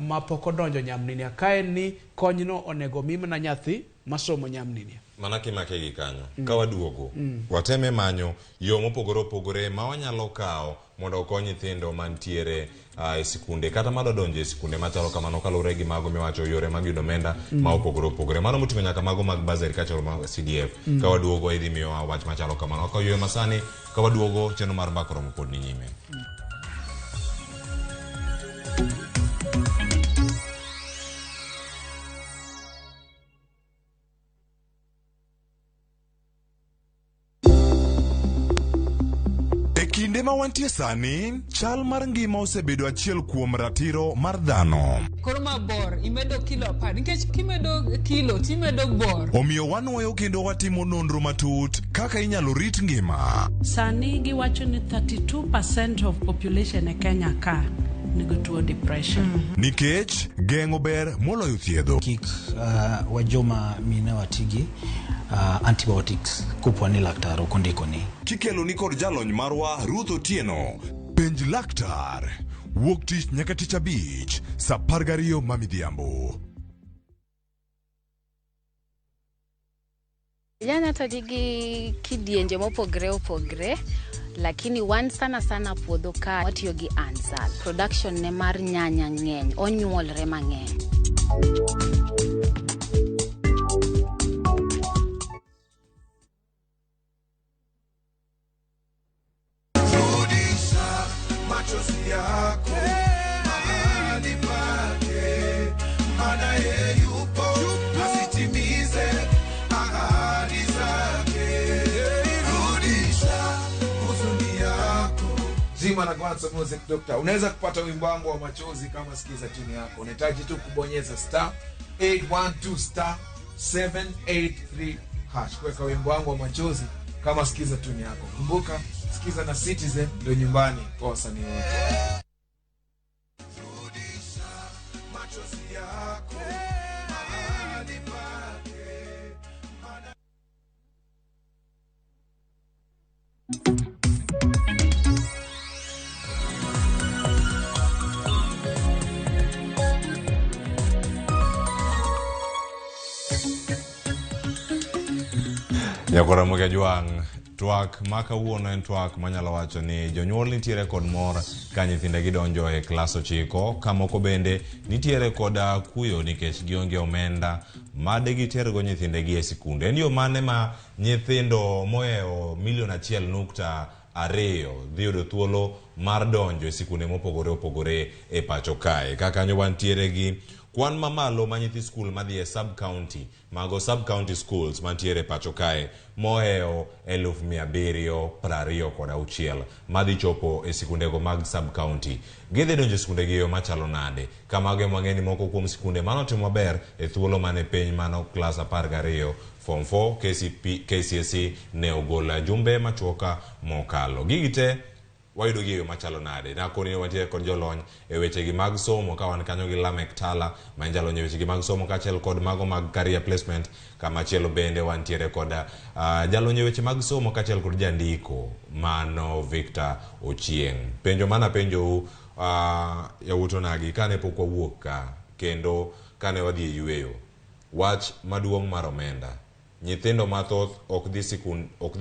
mapok odonjo Nyamnenia. Ka en ni konyno onego mi mana nyathi masomo Nyamnenia. Mana kimake gi kanyo, ka waduogo, wateme manyo yo mopogore opogore ma wanyalo kawo mondo okony nyithindo mantiere e sikunde kata madwa donjo e sikunde machalo kamano kaluwore gi mago miwacho yore mag yudo omenda ma opogore opogore. Mano moting'o nyaka mago mag bursary kaachiel mag CDF. Ka waduogo idhi miyowa wach machalo kamano. Ka yweyo masani, ka waduogo chenro mar Mbaka Oromo pod ni nyime. E kinde ma wantie sani, chal mar ngima osebedo achiel kuom ratiro mar dhano. Koro ma bor imedo kilo 10 nikech kimedo kilo timedo bor. Omiyo wanwoyo kendo watimo nonro matut kaka inyalo rit ngima. Sani giwacho ni 32% of population e Kenya ka nigi tuo depression. Nikech geng'o ber moloyo thiedho. Kik wajoma mine watigi antibiotics kopo ni laktar ok ondikoni. Kikelo ni kod jalony marwa Ruth Otieno. Penj laktar. Wuok tich nyaka tich abich, saa 12 ma midhiambo. Nyanya to nigi kidienje mopogre opogre, lakini wan sana sana puodho ka watiyo gi Ansal. Production ne mar nyanya ng'eny, onyuolre mang'eny. Rudisha machozi yako mahali pake, maana yeye yupo asitimize ahadi zake. Rudisha huzuni yako. Zima na Gwanzo Music Doctor. Unaweza kupata wimbo wangu wa machozi kama sikiza tune yako. Unahitaji tu kubonyeza star 812 star 783 hash. Kuweka wimbo wangu wa machozi kama sikiza tune yako. Kumbuka sikiza na Citizen ndio nyumbani kwa wasanii wote. Rudisha machozi yako mahali pake, maana Nyakora Jwang', twak ma kawuono en twak manyalo wacho ni jonyuol nitiere kod mor ka nyithindegi donjo e klas 9, ka moko bende nitiere kod kuyo nikech gionge omenda made gitergo nyithindegi e sikunde. En yo mane ma nyithindo mohewo milion 1.2 dhi yudo thuolo mar donjo e sikunde mopogore opogore e pacho kae. Ka kanyo wantiere gi kwan mamalo ma nyithi skul madhi e sub-county, mago sub-county schools mantiere pacho kae mohewo 726,000 madhi chopo e sikundego mag sub-county. Gidhi donjo e sikundegi e yo machalo nade? Kamago ema wang'e ni moko kuom sikunde manotimo maber e thuolo mane piny mano klas 12 form 4 KCSE ne ogolo jumbe machuoka mokalo. Gigi te wayudo gi e yo machalo nade? Nakoni wantiere kod jolony e wechegi mag somo ka wan kanyo gi Lamek Tala ma en jalony e wechegi mag somo kaachiel kod mago mag career placement. Kamachielo bende wantiere kod jalony e weche mag somo kaachiel kod jandiko mano Victor Ochieng'. Penjo mana penjou yawuotonagi kane pok wawuok ka kendo kane wadhi e yweyo. Wach maduong' mar omenda. Nyithindo mathoth ok dhi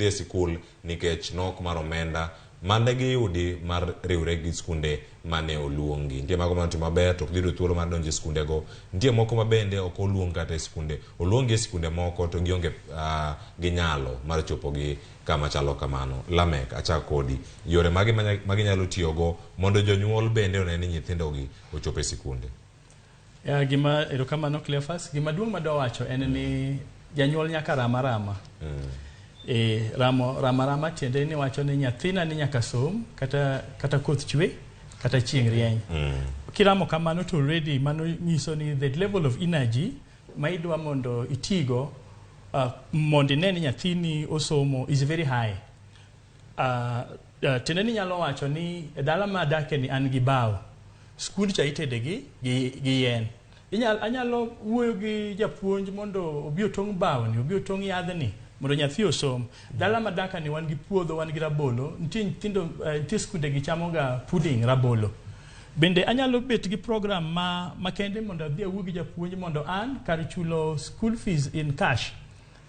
e sikul nikech nok mar omenda mane giyudi mar riwre gi skunde mane oluongi. Nitie mago manotimo maber to ok giyudo thuolo mar donjo e skundego. Nitie moko ma bende ok oluong kata e skunde. Oluonggi e skunde moko to gionge gi nyalo mar chopo gi kama chalo kamano. Lamek, achak kodi. Yore mage ma ginyalo tiyogo mondo jonyuol bende one ni nyithindogi ochopo e sikunde? Ya, gima erokamano Cleophas. Gima duong' madwa wacho en ni janyuol nyaka rama rama. E, ramo rama rama tiende ni wacho ni nyathina ni nyaka som kata kata koth chwe kata chieng' rieny. Kiramo kamano to already mano nyiso ni the level of energy ma idwa mondo itigo mondo ine ni nyathini osomo is very high. Tiende ni nyalo wacho ni e dala ma adake ni an gi bao. Skund cha itede gi yien. Anyalo wuoyo gi japuonj mondo obi otong' bao ni, obi otong' yadhni mondo nyathi osom. Dala madaka ni wan gi puodho, wan gi rabolo, nitie nyithindo, nitie skunde gi chamo ga pudding rabolo. Bende anyalo bet gi program ma makende mondo adhi awuo gi japuonj mondo an kar chulo school fees in cash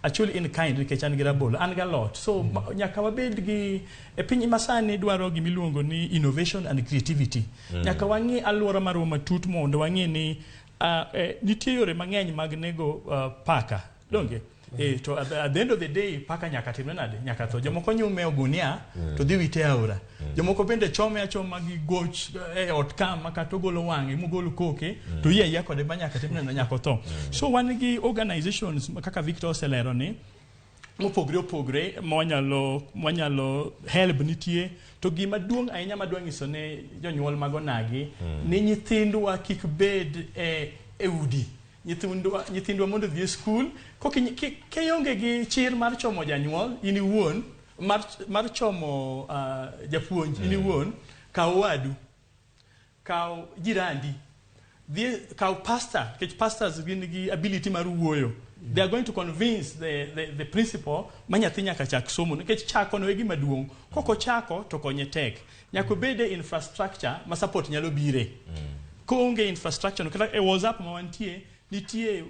achul in kind nikech an gi rabolo, an gi alot. So nyaka wabed gi e piny masani dwaro gimiluongo ni innovation and creativity. Nyaka wang'i alwora marwa matut mondo wang'i ni nitie yore mang'eny mag nego paka. Donge? To at the end of the day paka nyaka timre nade? Nyaka tho. Jomoko nyume e ogunia to dhi wite e aora. Jomoko bende chome achoma gi goch e ot ka ma kata ogolo wang'e mogol koke to yie ayia kode ma nyaka timre nade? Nyaka otho. So wan gi organizations kaka Victor oselero ni mopogre opogre mwanyalo help nitie to gima duong' ahinya madwa nyiso ne jonyuol mag onagi ni nyithindwa kik bed e udi nyithindwa mondo odhi e skul kionge gi chir mar chomo janyuol in iwuon mar chomo japuonj in iwuon kaw wadu kaw jirandi dhi kaw pastor nikech pastors gin gi ability mar wuoyo. They are going to convince the principal ma nyathi nyaka chak somo nikech chako no e gima duong' kok ochako to konye tek nyaka obed e infrastructure ma support nyalo bire koonge infrastructure no kata e WhatsApp ma wantie nitie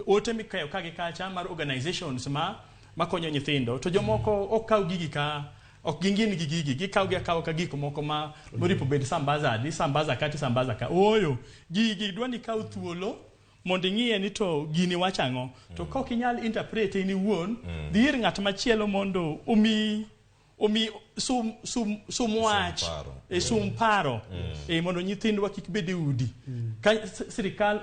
ote mikayo ka gi kacha mar organizations ma makonyo nyithindo to jomoko ok kaw gigi ka ok gingin gi gigi gikaw gi akawa ka gik moko ma moripo bed sambaza adi sambaza ka tisambaza ka ooyo gigi dwa ni ikaw thuolo mondo ing'iye ni to gini wacho ang'o to ka ok inyal interpret in iwuon dhi ir ng'at machielo mondo omi sum wach paro. E sum paro e mondo nyithindwa kik bed e udi ka sirikal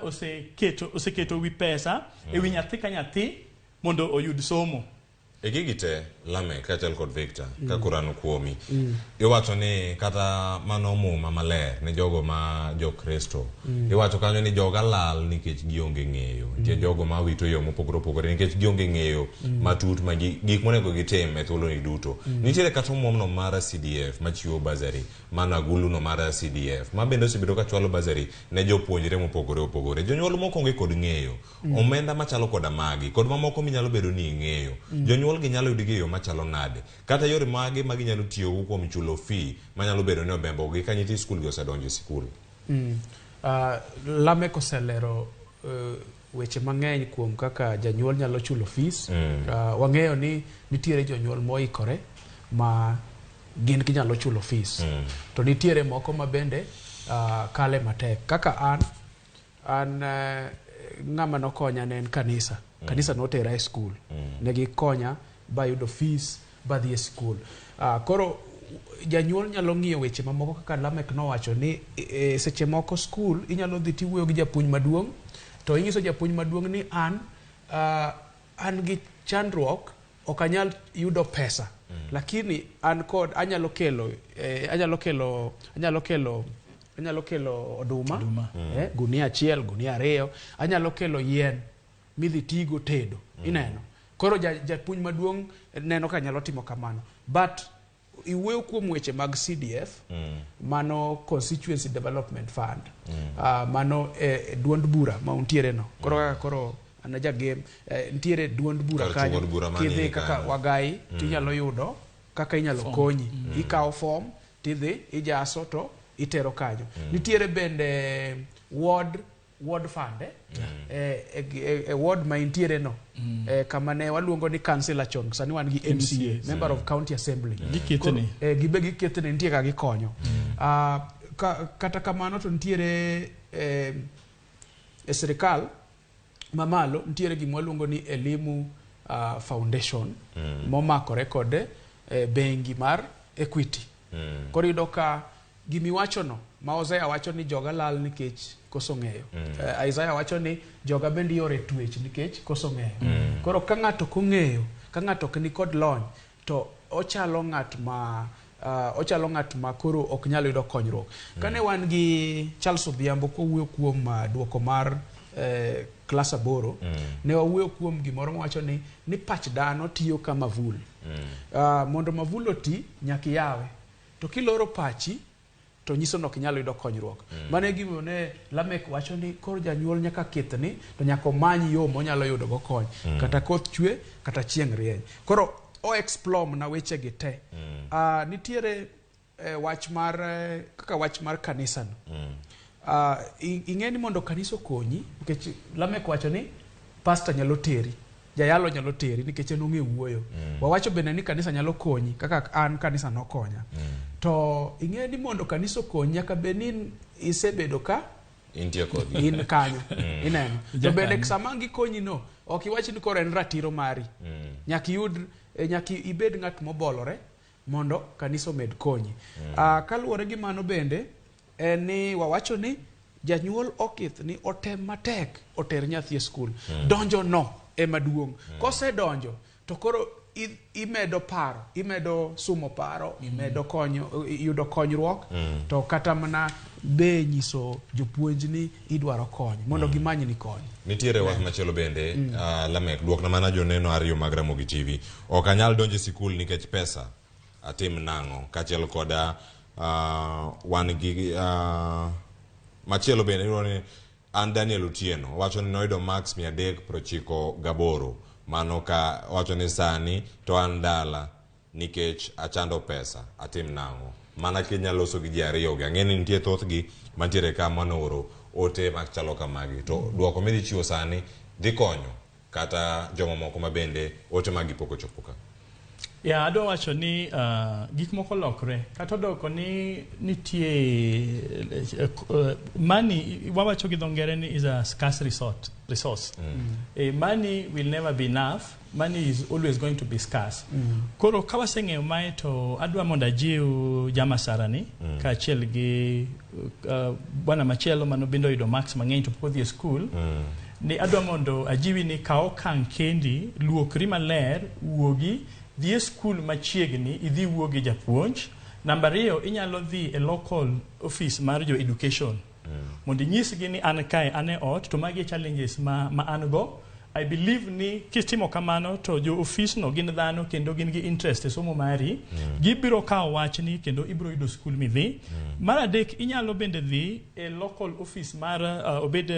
oseketo wi pesa e wi nyathi ka nyathi mondo oyud somo. E gigi te, Lamek kaachiel kod Victor, ka koro an kuomi, iwacho ni kata mano muma maler ne jogo ma jokristo, iwacho kanyo ni joga lal nikech gionge ng'eyo. Nitie jogo ma wito yo mopogore opogore nikech gionge ng'eyo matut ma gik monego gitim e thuoloni duto. Nitiere kata omuomno mar CDF machiwo bursary, mano aguluno mar CDF, ma bende osebedo ka chwalo bursary ne jopuonjre mopogore opogore. Jonyuol moko onge kod ng'eyo. Omenda machalo koda magi, kod mamoko minyalo bedo ni ing'eyo. Jonyuol gi nyalo yudogi e yo machalo nade? Kata yore mage ma ginyalo tiyogo kuom chulo fee manyalo bedo ni obembogi ka nyithi skul gi osedonjo e sikul? Lamek oselero weche mang'eny kuom kaka janyuol nyalo chulo fees. Wang'eyo ni nitiere jonyuol moikore ma gin ginyalo chulo fees. To nitiere moko ma bende kale matek. Kaka an ng'ama nokonya ne en kanisa. Kanisa notera e skul. Ne gikonya bayudo fees badhi e skul. Koro janyuol nyalo ng'iyo weche mamoko kaka Lamek nowacho ni seche moko skul inyalo dhi tiwuoyo gi japuonj maduong' to inyiso japuonj maduong' ni an gi chandruok ok anyal yudo pesa lakini an kod anyalo kelo oduma, Oduma. Gunia 1 gunia 2 anyalo kelo yien midhi tigo tedo ineno koro japuonj maduong' neno ka nyalo timo kamano but iwuoyo kuom weche mag CDF mano Constituency Development Fund mano duond bura ma untiere no koro kaka koro an jagem nitiere duond bura Kar kanyo chungo bura mani kidhi kaka kanyo. Wagai tinyalo yudo kaka inyalo Form. konyi ikawo form tidhi ijaso to itero kanyo nitiere bende ward. ward fund e ward ma intiere no, kama ne waluongo ni councillor chon, sani wan gi MCA, member of county assembly. Giketni. Koro, gibe giketni nitie ka gikonyo. Kata kamano to nitiere e sirikal mamalo nitiere gima waluongo ni Elimu Foundation momakore kod bengi mar Equity. Koro iyudo ka gimiwachono ma Hosea wacho ni joga lal nikech koso ng'eyo. Isaiah wacho ni joga bende ioro twech nikech koso ng'eyo. Koro ka ng'ato ok ong'eyo, ka ng'ato ok ni kod lony, to ochalo ng'at ma ochalo ng'at ma koro ok nyal yudo konyruok. Kane wan gi Charles Odhiambo kowuoyo kuom duoko mar klas 8, ne wawuoyo kuom gimoro mawacho ni pach dhano tiyo ka mavul. Mondo mavul oti, nyaka iyawe. To kiloro pachi, to nyiso ni ok inyal yudo konyruok. Mano e gimomiyo ne Lamek wacho ni koro janyuol nyaka kethni, to nyaka omany yo monyalo yudo go kony. Kata koth chwe, kata chieng' rieny. Koro o explore mana weche gi te. Nitiere wach mar kaka wach mar kanisa no. Ing'e ni mondo kanisa okonyi, nikech Lamek wacho ni pastor nyalo teri, jayalo nyalo teri nikech en ong'e wuoyo. Wawacho bende ni kanisa nyalo konyi kaka an kanisa nokonya. To ing'e ni mondo kanisa okonyi nyaka bed ni isebedo ka intie kodgi. In kanyo. Ineno. To bende sama gikonyi no, ok iwach ni koro en ratiro mari. Nyaka iyud, nyaka ibed ng'at mobolore mondo kanisa omed konyi. Kaluwore gi mano bende, en ni wawacho ni janyuol okith ni otem matek oter nyathi e skul. Donjo no ema duong'. Kosedonjo to koro imedo paro, imedo sumo paro, imedo konyo, yudo konyruok, to kata mana be nyiso jopuonj ni idwaro kony mondo gimany ni kony. Nitiere wach machielo bende, Lamek, duokna mana joneno ariyo mag Ramogi TV. Ok anyal donjo e sikul nikech pesa. Atim nang'o? Kaachiel koda wan gi machielo bende iluongo ni an Daniel Otieno. Wacho ni noyudo marks 398. Mano ka wacho ni sani to an dala nikech achando pesa. Atim nang'o? Mana kinyalo loso gi ji ariyo gi. Ang'e ni nitie thothgi mantiere ka manooro ote machalo kamagi. To duoko midhi chiwo sani dhi konyo kata jomamoko ma bende ote magi pok ochopo ka. Ya, adwa wacho ni gik moko lokre. Kata odoko ni nitie money, wawacho gi dho ngere ni is a scarce resource. Money will never be enough. Money is always going to be scarce. Koro ka waseng'eyo mae to adwa mondo ajiw jamasara ni kaachiel gi bwana machielo mano bende oyudo marks mang'eny to pok odhi e skul. Ni adwa mondo ajiwi ni kaw okang' kendi, luokri maler, wuogi, dhi e skul machiegni, idhi wuo gi japuonj. Namba 2, inyalo dhi e local office mar jo education. Mondo inyisgi ni an kae, an e ot, to magi e challenges ma an go. I believe ni kitimo kamano to jo office no gin dhano kendo gin gi interest e somo mari. Gibiro kawo wachni kendo ibiro yudo skul midhi. Mar 3, inyalo bende dhi e local office mar obed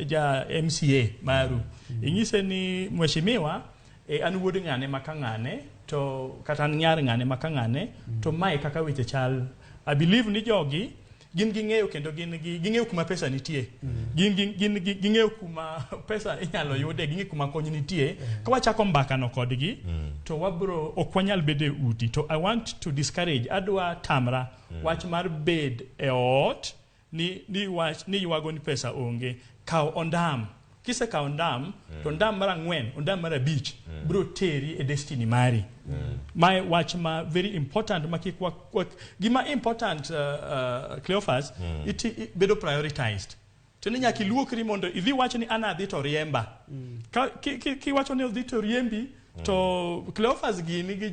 ja MCA maru. Inyise ni mheshimiwa, an wuod ng'ane maka ng'ane, to kata an nyar ng'ane maka ng'ane, to mae kaka weche chal. I believe ni jogi gin ging'eyo kendo gin ging'eyo kuma pesa nitie. Gin ging'eyo kuma pesa inyalo yude, ging'eyo kuma kony nitie. Ka wachako mbaka no kodgi, to wabro ok wanyal bedo e udi. To I want to discourage, adwa tamra wach mar bed e ot ni wach ni ywago ni pesa onge. Kaw ondam. Kisekawo ondam, to ondam mar 4, ondam mar 5 biro teri e destiny mari. Mae wach ma very important ma kik gima important Cleophas, bedo prioritized. To ni nyaka iluokri mondo idhi wach ni an adhi to riemba. Kiwacho ni odhi to riembi, to Cleophas gini gi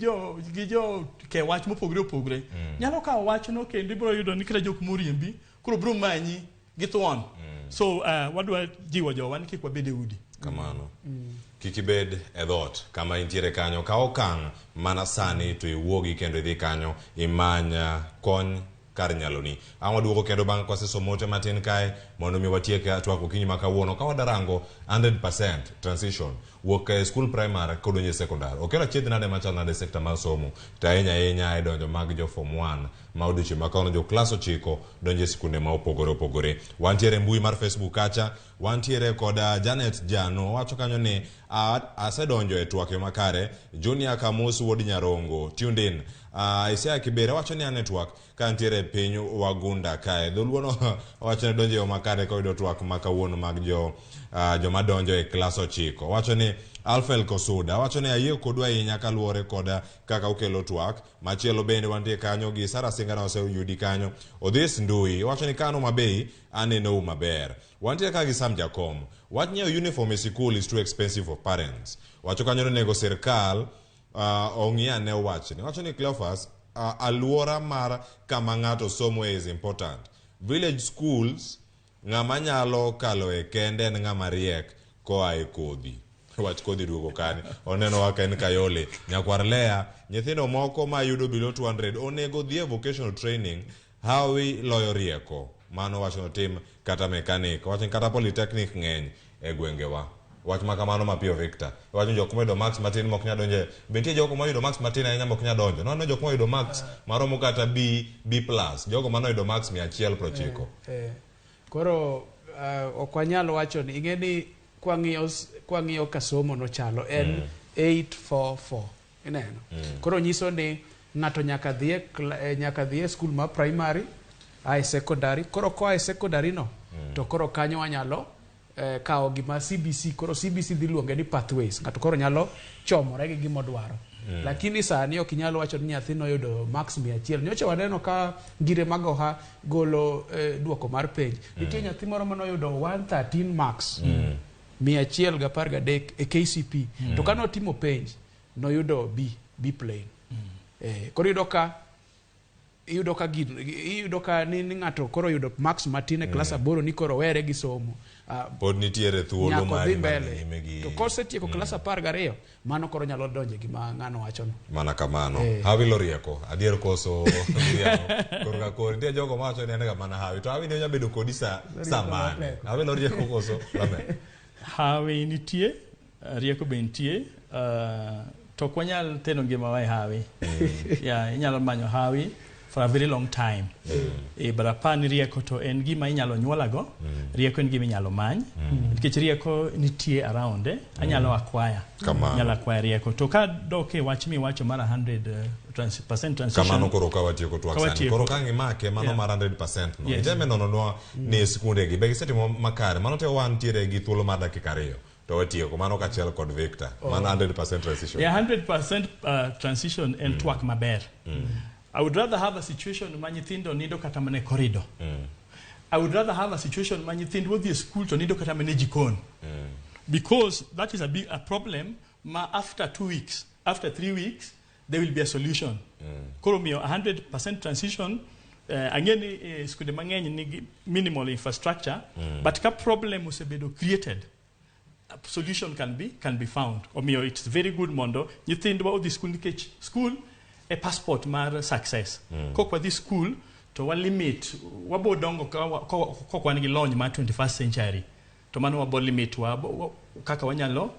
jo ke wach mopogre opogre. Nyalo kawo wachno kendo ibiro yudo ni kata jok moriembi, koro biro manyi gi thuon. So wadwa jiwo jowa ni kik wabed e udi. Kamano. Kik ibed e dhoot kama intiere kanyo. Kaw okang' mana sani to iwuogi kendo idhi kanyo imany kony kar nyaloni. Ang' waduogo kendo bang' kwasesomo ote matin kae mondo mi watiek twak okinyi ma kawuono. Ka wadarango 100% transition wuok e school primary kodonjo e secondary. Okelo achiedh nade machal nade e sekta mar somo to ahinya ahinya e donjo mag jo form 1 Ma odiochieng' ma kawuono jo klas 9 donjo e sikunde ma opogore opogore. Wantiere e mbui mar Facebook kacha, wantiere kod Janet Jano wacho kanyo ni asedonjo e twak yo makare. Junior Kamus wuod Nyarongo tuned in. Isaiah Kibere wacho ni an e twak ka ntiere e piny Wagunda kae. Dholuo no wacho ni donjo e yo makare koyudo twak ma kawuono mag joma donjo e klas 9. Wacho ni Alfel Kosuda wacho ni ayie kodu ahinya kaluwore kod kaka ukelo twak. Machielo bende wantie kanyo gi Sara Singana oseyudi kanyo. Odhis Ndui wacho ni kano mabei anenou maber. Wantie ka gi Sam Jakom. Wach nyiewo uniform e sikul is too expensive for parents. Wacho kanyo ni onego sirkal ong'i ane wachni. Wacho ni Cleophas, aluora mar kama ng'ato somo is important. Village schools ng'ama nyalo kalo e kende en ng'ama riek koa e kodhi. Wach kodhi duogo kani. Oneno wa ka en Kayole. Nyakwar Lea, nyithindo moko ma yudo below 200 onego dhi e vocational training hawi loyo rieko. Mano wacho notim kata mechanic. Wacho ni kata polytechnic ng'eny e gwengewa. Wach ma kamano mapiyo Victor. Wacho ni jok moyudo marks matin mok nyal donjo. Be nitie jogo moyudo marks matin ahinya mok nyal donjo. Nono jok moyudo marks maromo kata B, B plus. Jogo manoyudo marks 190. Koro ok wanyal wacho ni ing'e ni kwang'iyo ka somo nochalo en 844 ineno. Koro nyiso ni ng'ato nyaka dhi e skul ma primary ae secondary. Koro koa e secondary no to koro kanyo wanyalo kawo gima CBC. Koro CBC dhi luonge ni pathways. Ng'ato koro nyalo chomore gi gima odwaro. Lakini sani ok inyal wacho ni nyathi noyudo marks 100. Nyocha waneno ka ngire mag oha golo duoko mar penj. Nitie nyathi moro manoyudo 113 marks. 113 e KCP. To kane otimo penj noyudo B plain. Koro iyudo ka ni ng'ato koro yudo marks matin e klas 8 ni koro were gi somo. Pod nitiere thuolo nyaka mari odhi mar mbele. nyime gi To kosetieko klas 12 mano koro nyalo donje gima ng'ano wachono. Mana kamano. Hawi lorieko. Adier koso miriambo. Koro ka koro nitie jogo mawacho ni en ga mana hawi. To hawi ni onya bedo kodi sa mane. Hawi lorieko koso Lameck. Hawi nitie, rieko be nitie, to ok wanyal teno ngimawa e hawi. Yeah, inyalo manyo hawi for a very long time. But apar ni rieko to en gima inyalo nyuolago, rieko en gima inyalo many. Nikech rieko nitie around, anyalo acquire. Kamano. Anyalo acquire rieko. To ka dok e wach miwacho mar 100% transition. Kamano koro ka watieko twak Ka sani. watieko. Koro ka ng'imake mano mar 100% no. Yes. Iteme nononwa ni skunde gi be gisetimo makare. Mano te wantiere gi thuolo mar dakika 2. To watieko mano kachiel kod Victor. Mano 100% transition. Yeah, 100% transition en twak maber. I would rather have a situation ma nyithindo nindo kata mana e corridor. I would rather have a situation ma nyithindo odhi e school to nindo kata mana e jikon. Because that is a big a problem ma after 2 weeks, after 3 weeks, there will be a solution. Koro miyo 100% transition, ang'e ni skunde mang'eny nigi minimal infrastructure, but ka problem osebedo created, a solution can be found. Omiyo it's very good mondo nyithindwa odhi school nikech school e passport mar success. Kok wadhi school to wa limit wabo dongo kok wan gi lony mar 21st century. To mano wabo limit wa kaka wanyalo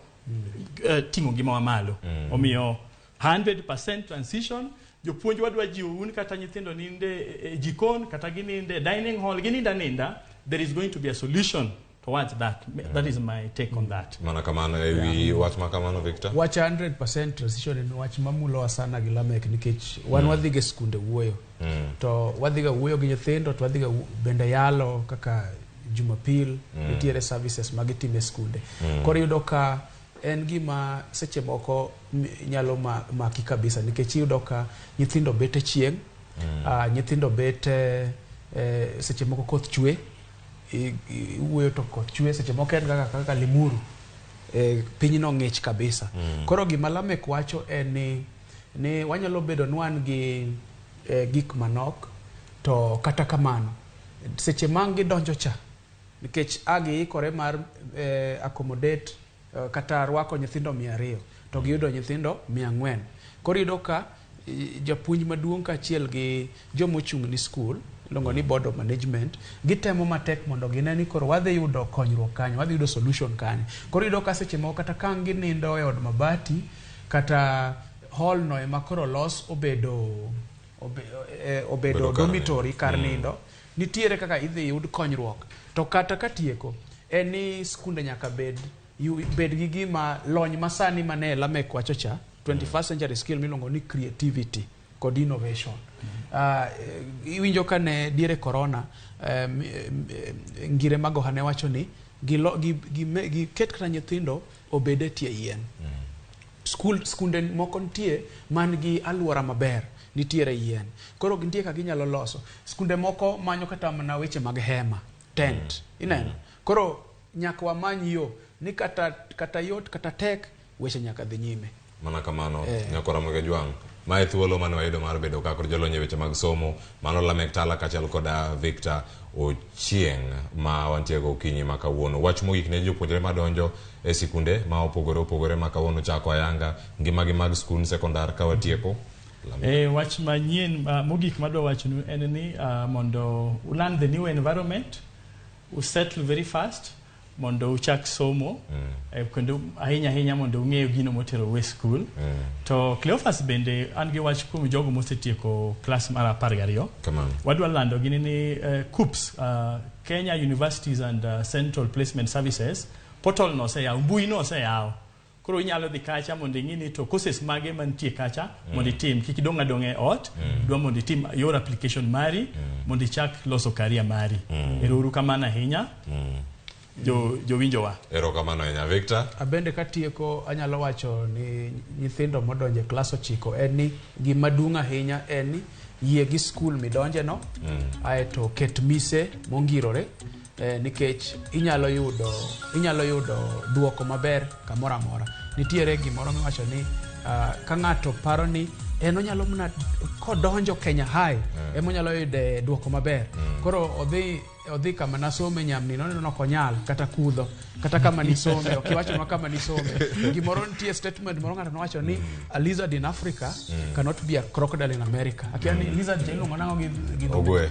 ting'o ngimawa malo. Omiyo 100% transition, jopuonj wadwa jiwo un kata nyithindo ninde e jikon kata gininde e dining hall, gininda ninda, there is going to be a solution towards that. That is my take on that. Mana kamano e wi wach ma kamano Victor. Wach 100% transition en wach mamulowa sana gi Lameck nikech wan wadhi ga e skunde wuoyo. To wadhi ga wuoyo gi nyithindo to wadhi ga bende yalo kaka Jumapil nitiere services ma gitimo e skunde. Koro iyudo ka en gima seche moko nyalo maki kabisa nikech iyudo ka nyithindo bet e chieng', nyithindo bet seche moko koth chwe, iwuoyo to koth chwe, seche moko en kaka Limuru, pinyno ng'ich kabisa. Koro gima Lameck wacho en ni wanyalo bedo ni wan gi gik manok to kata kamano seche ma gidonjo cha nikech a giikore mar accommodate kata rwako nyithindo 200 to giyudo nyithindo 400. Koro iyudo ka japuonj maduong' kaachiel gi jomochung' ni skul iluongo ni board of management gitemo matek mondo gine ni koro wadhi yudo konyruok kanyo, wadhi yudo solution kanyo. Koro iyudo ka seche moko kata ka ang' ginindo e od mabati kata hall no ema koro los obedo obe, eh, obedo Bedo kar dormitory nindo. kar Mm. nindo nitiere kaka idhi yud konyruok to kata katieko en ni skunde nyaka bed bed gi gima lony masani mane Lamek wacho cha 21st century skill miluongo ni creativity kod innovation iwinjo ka ne diere corona ngire magoha ne wacho ni giket gi, gi, giket kata nyithindo obed e tie yien skul skunde moko nitie man gi aluora maber nitiere yien koro nitie kaka ginyalo loso skunde moko manyo kata mana weche mag hema tent ineno koro nyaka wamany yo ni kata, kata yot kata tek weche nyaka dhi nyime Mana kamano, Eh. Nyakora Ramogi Ajwang'. Ma e thuolo mane wayudo mar bedo ka kod jolony e weche mag somo, mano Lamek Tala kaachiel koda Victor Ochieng' ma wantie go okinyi ma kawuono. Wach mogik ne jopuonjre madonjo e sikunde ma opogore opogore ma kawuono chako ayanga ngimagi mag skund sekondar ka watieko. Lamek. E, wach manyien mogik madwa wachonu en ni mondo ulearn the new environment, usettle very fast mondo uchak somo kendo ahinya ahinya mondo ung'e gino moterou e skul. To Cleophas bende an gi wach kuom jogo mosetieko klas mar 12. Kamano. Wadwa lando gini ni KUCCPS, Kenya Universities and Central Placement Services, portal no oseyaw, mbui no oseyaw. Koro inyalo dhi kacha mondo ing'i ni to courses mage mantie kacha mondo itim, kik idong' adong'a e ot, dwa mondo itim yor application mari mondo ichak loso career mari. Ero uru kamano ahinya. Jo jowinjowa. Erokamano ahinya Victor. Abende katieko anyalo wacho ni nyithindo modonjo e klas 9 en ni gima duong' ahinya en ni yie gi skul midonje no aeto ket mise mongirore nikech inyalo yudo duoko maber kamoro amora. Nitiere gimoro miwacho ni ka ng'ato paro ni en onyalo mana kodonjo Kenya High ema onyalo yude duoko maber. Koro odhi kama nasome nyamni noneno ni ok onyal kata kudho kata kama nisome ok iwachonwa kama nisome. Gimoro nitie statement moro ng'ato nowacho ni a lizard in Africa cannot be a crocodile in America. Akia ni lizard cha iluongo nang'o gi Ogwe.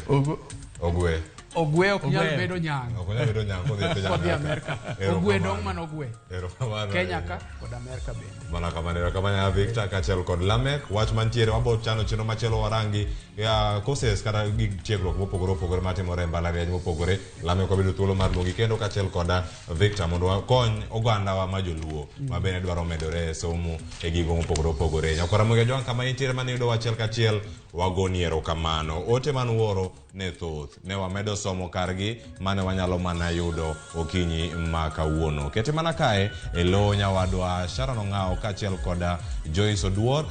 Ogwe. Ogwe ok nyal Ogwe. bedo nyang'. Ok onyal bedo nyang' kodhi e piny Kodhi Amerka. Amerka. Erokamano. Ogwe dong' mana ogwe. Erokamano Kenya ahinya. ka kod Amerka bende. Mana kamano, erokamano ahinya Victor kaachiel kod Lamek. Wach mantiere wabo chano chenro machielo warangi ya courses kata gig tiegruok mopogore opogore matimore e mbalariany mopogore. Lamek wabedo thuolo mar luongi kendo kaachiel koda Victor mondo wakony ogandawa ma joluo ma bende dwaro medore e somo e gigo mopogore opogore. Nyakwar Ramogi Ajwang' kama intiere mane yudo achiel kachiel wagoni erokamano. Ote manuoro ne thoth ne wamedo somo kargi mane wanyalo mana yudo okinyi ma kawuono. Kete mana kae e lo nyawadwa Sharon Ong'awo kaachiel koda Joyce Oduor,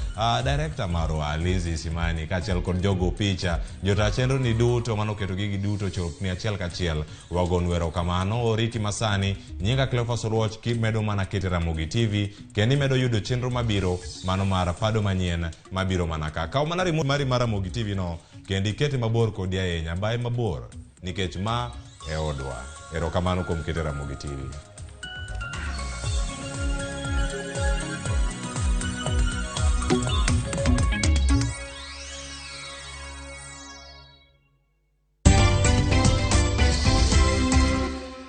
director marwa Lizzy Simani kaachiel kod jogo picha, jota chenro ni duto manoketo gigi duto chopni achiel kachiel wagonu erokamano. Oriti masani, nyinga Cleophas Oluoch kimedo mana kete Ramogi TV kendo imedo yudo chenro mabiro mano mar Pado Manyien mabiro mana ka. Kaw mana remote mari mar Ramogi TV no kendo ikete mabor kodi ahinya, baye mabor nikech ma e odwa. Erokamano kuom kete Ramogi TV.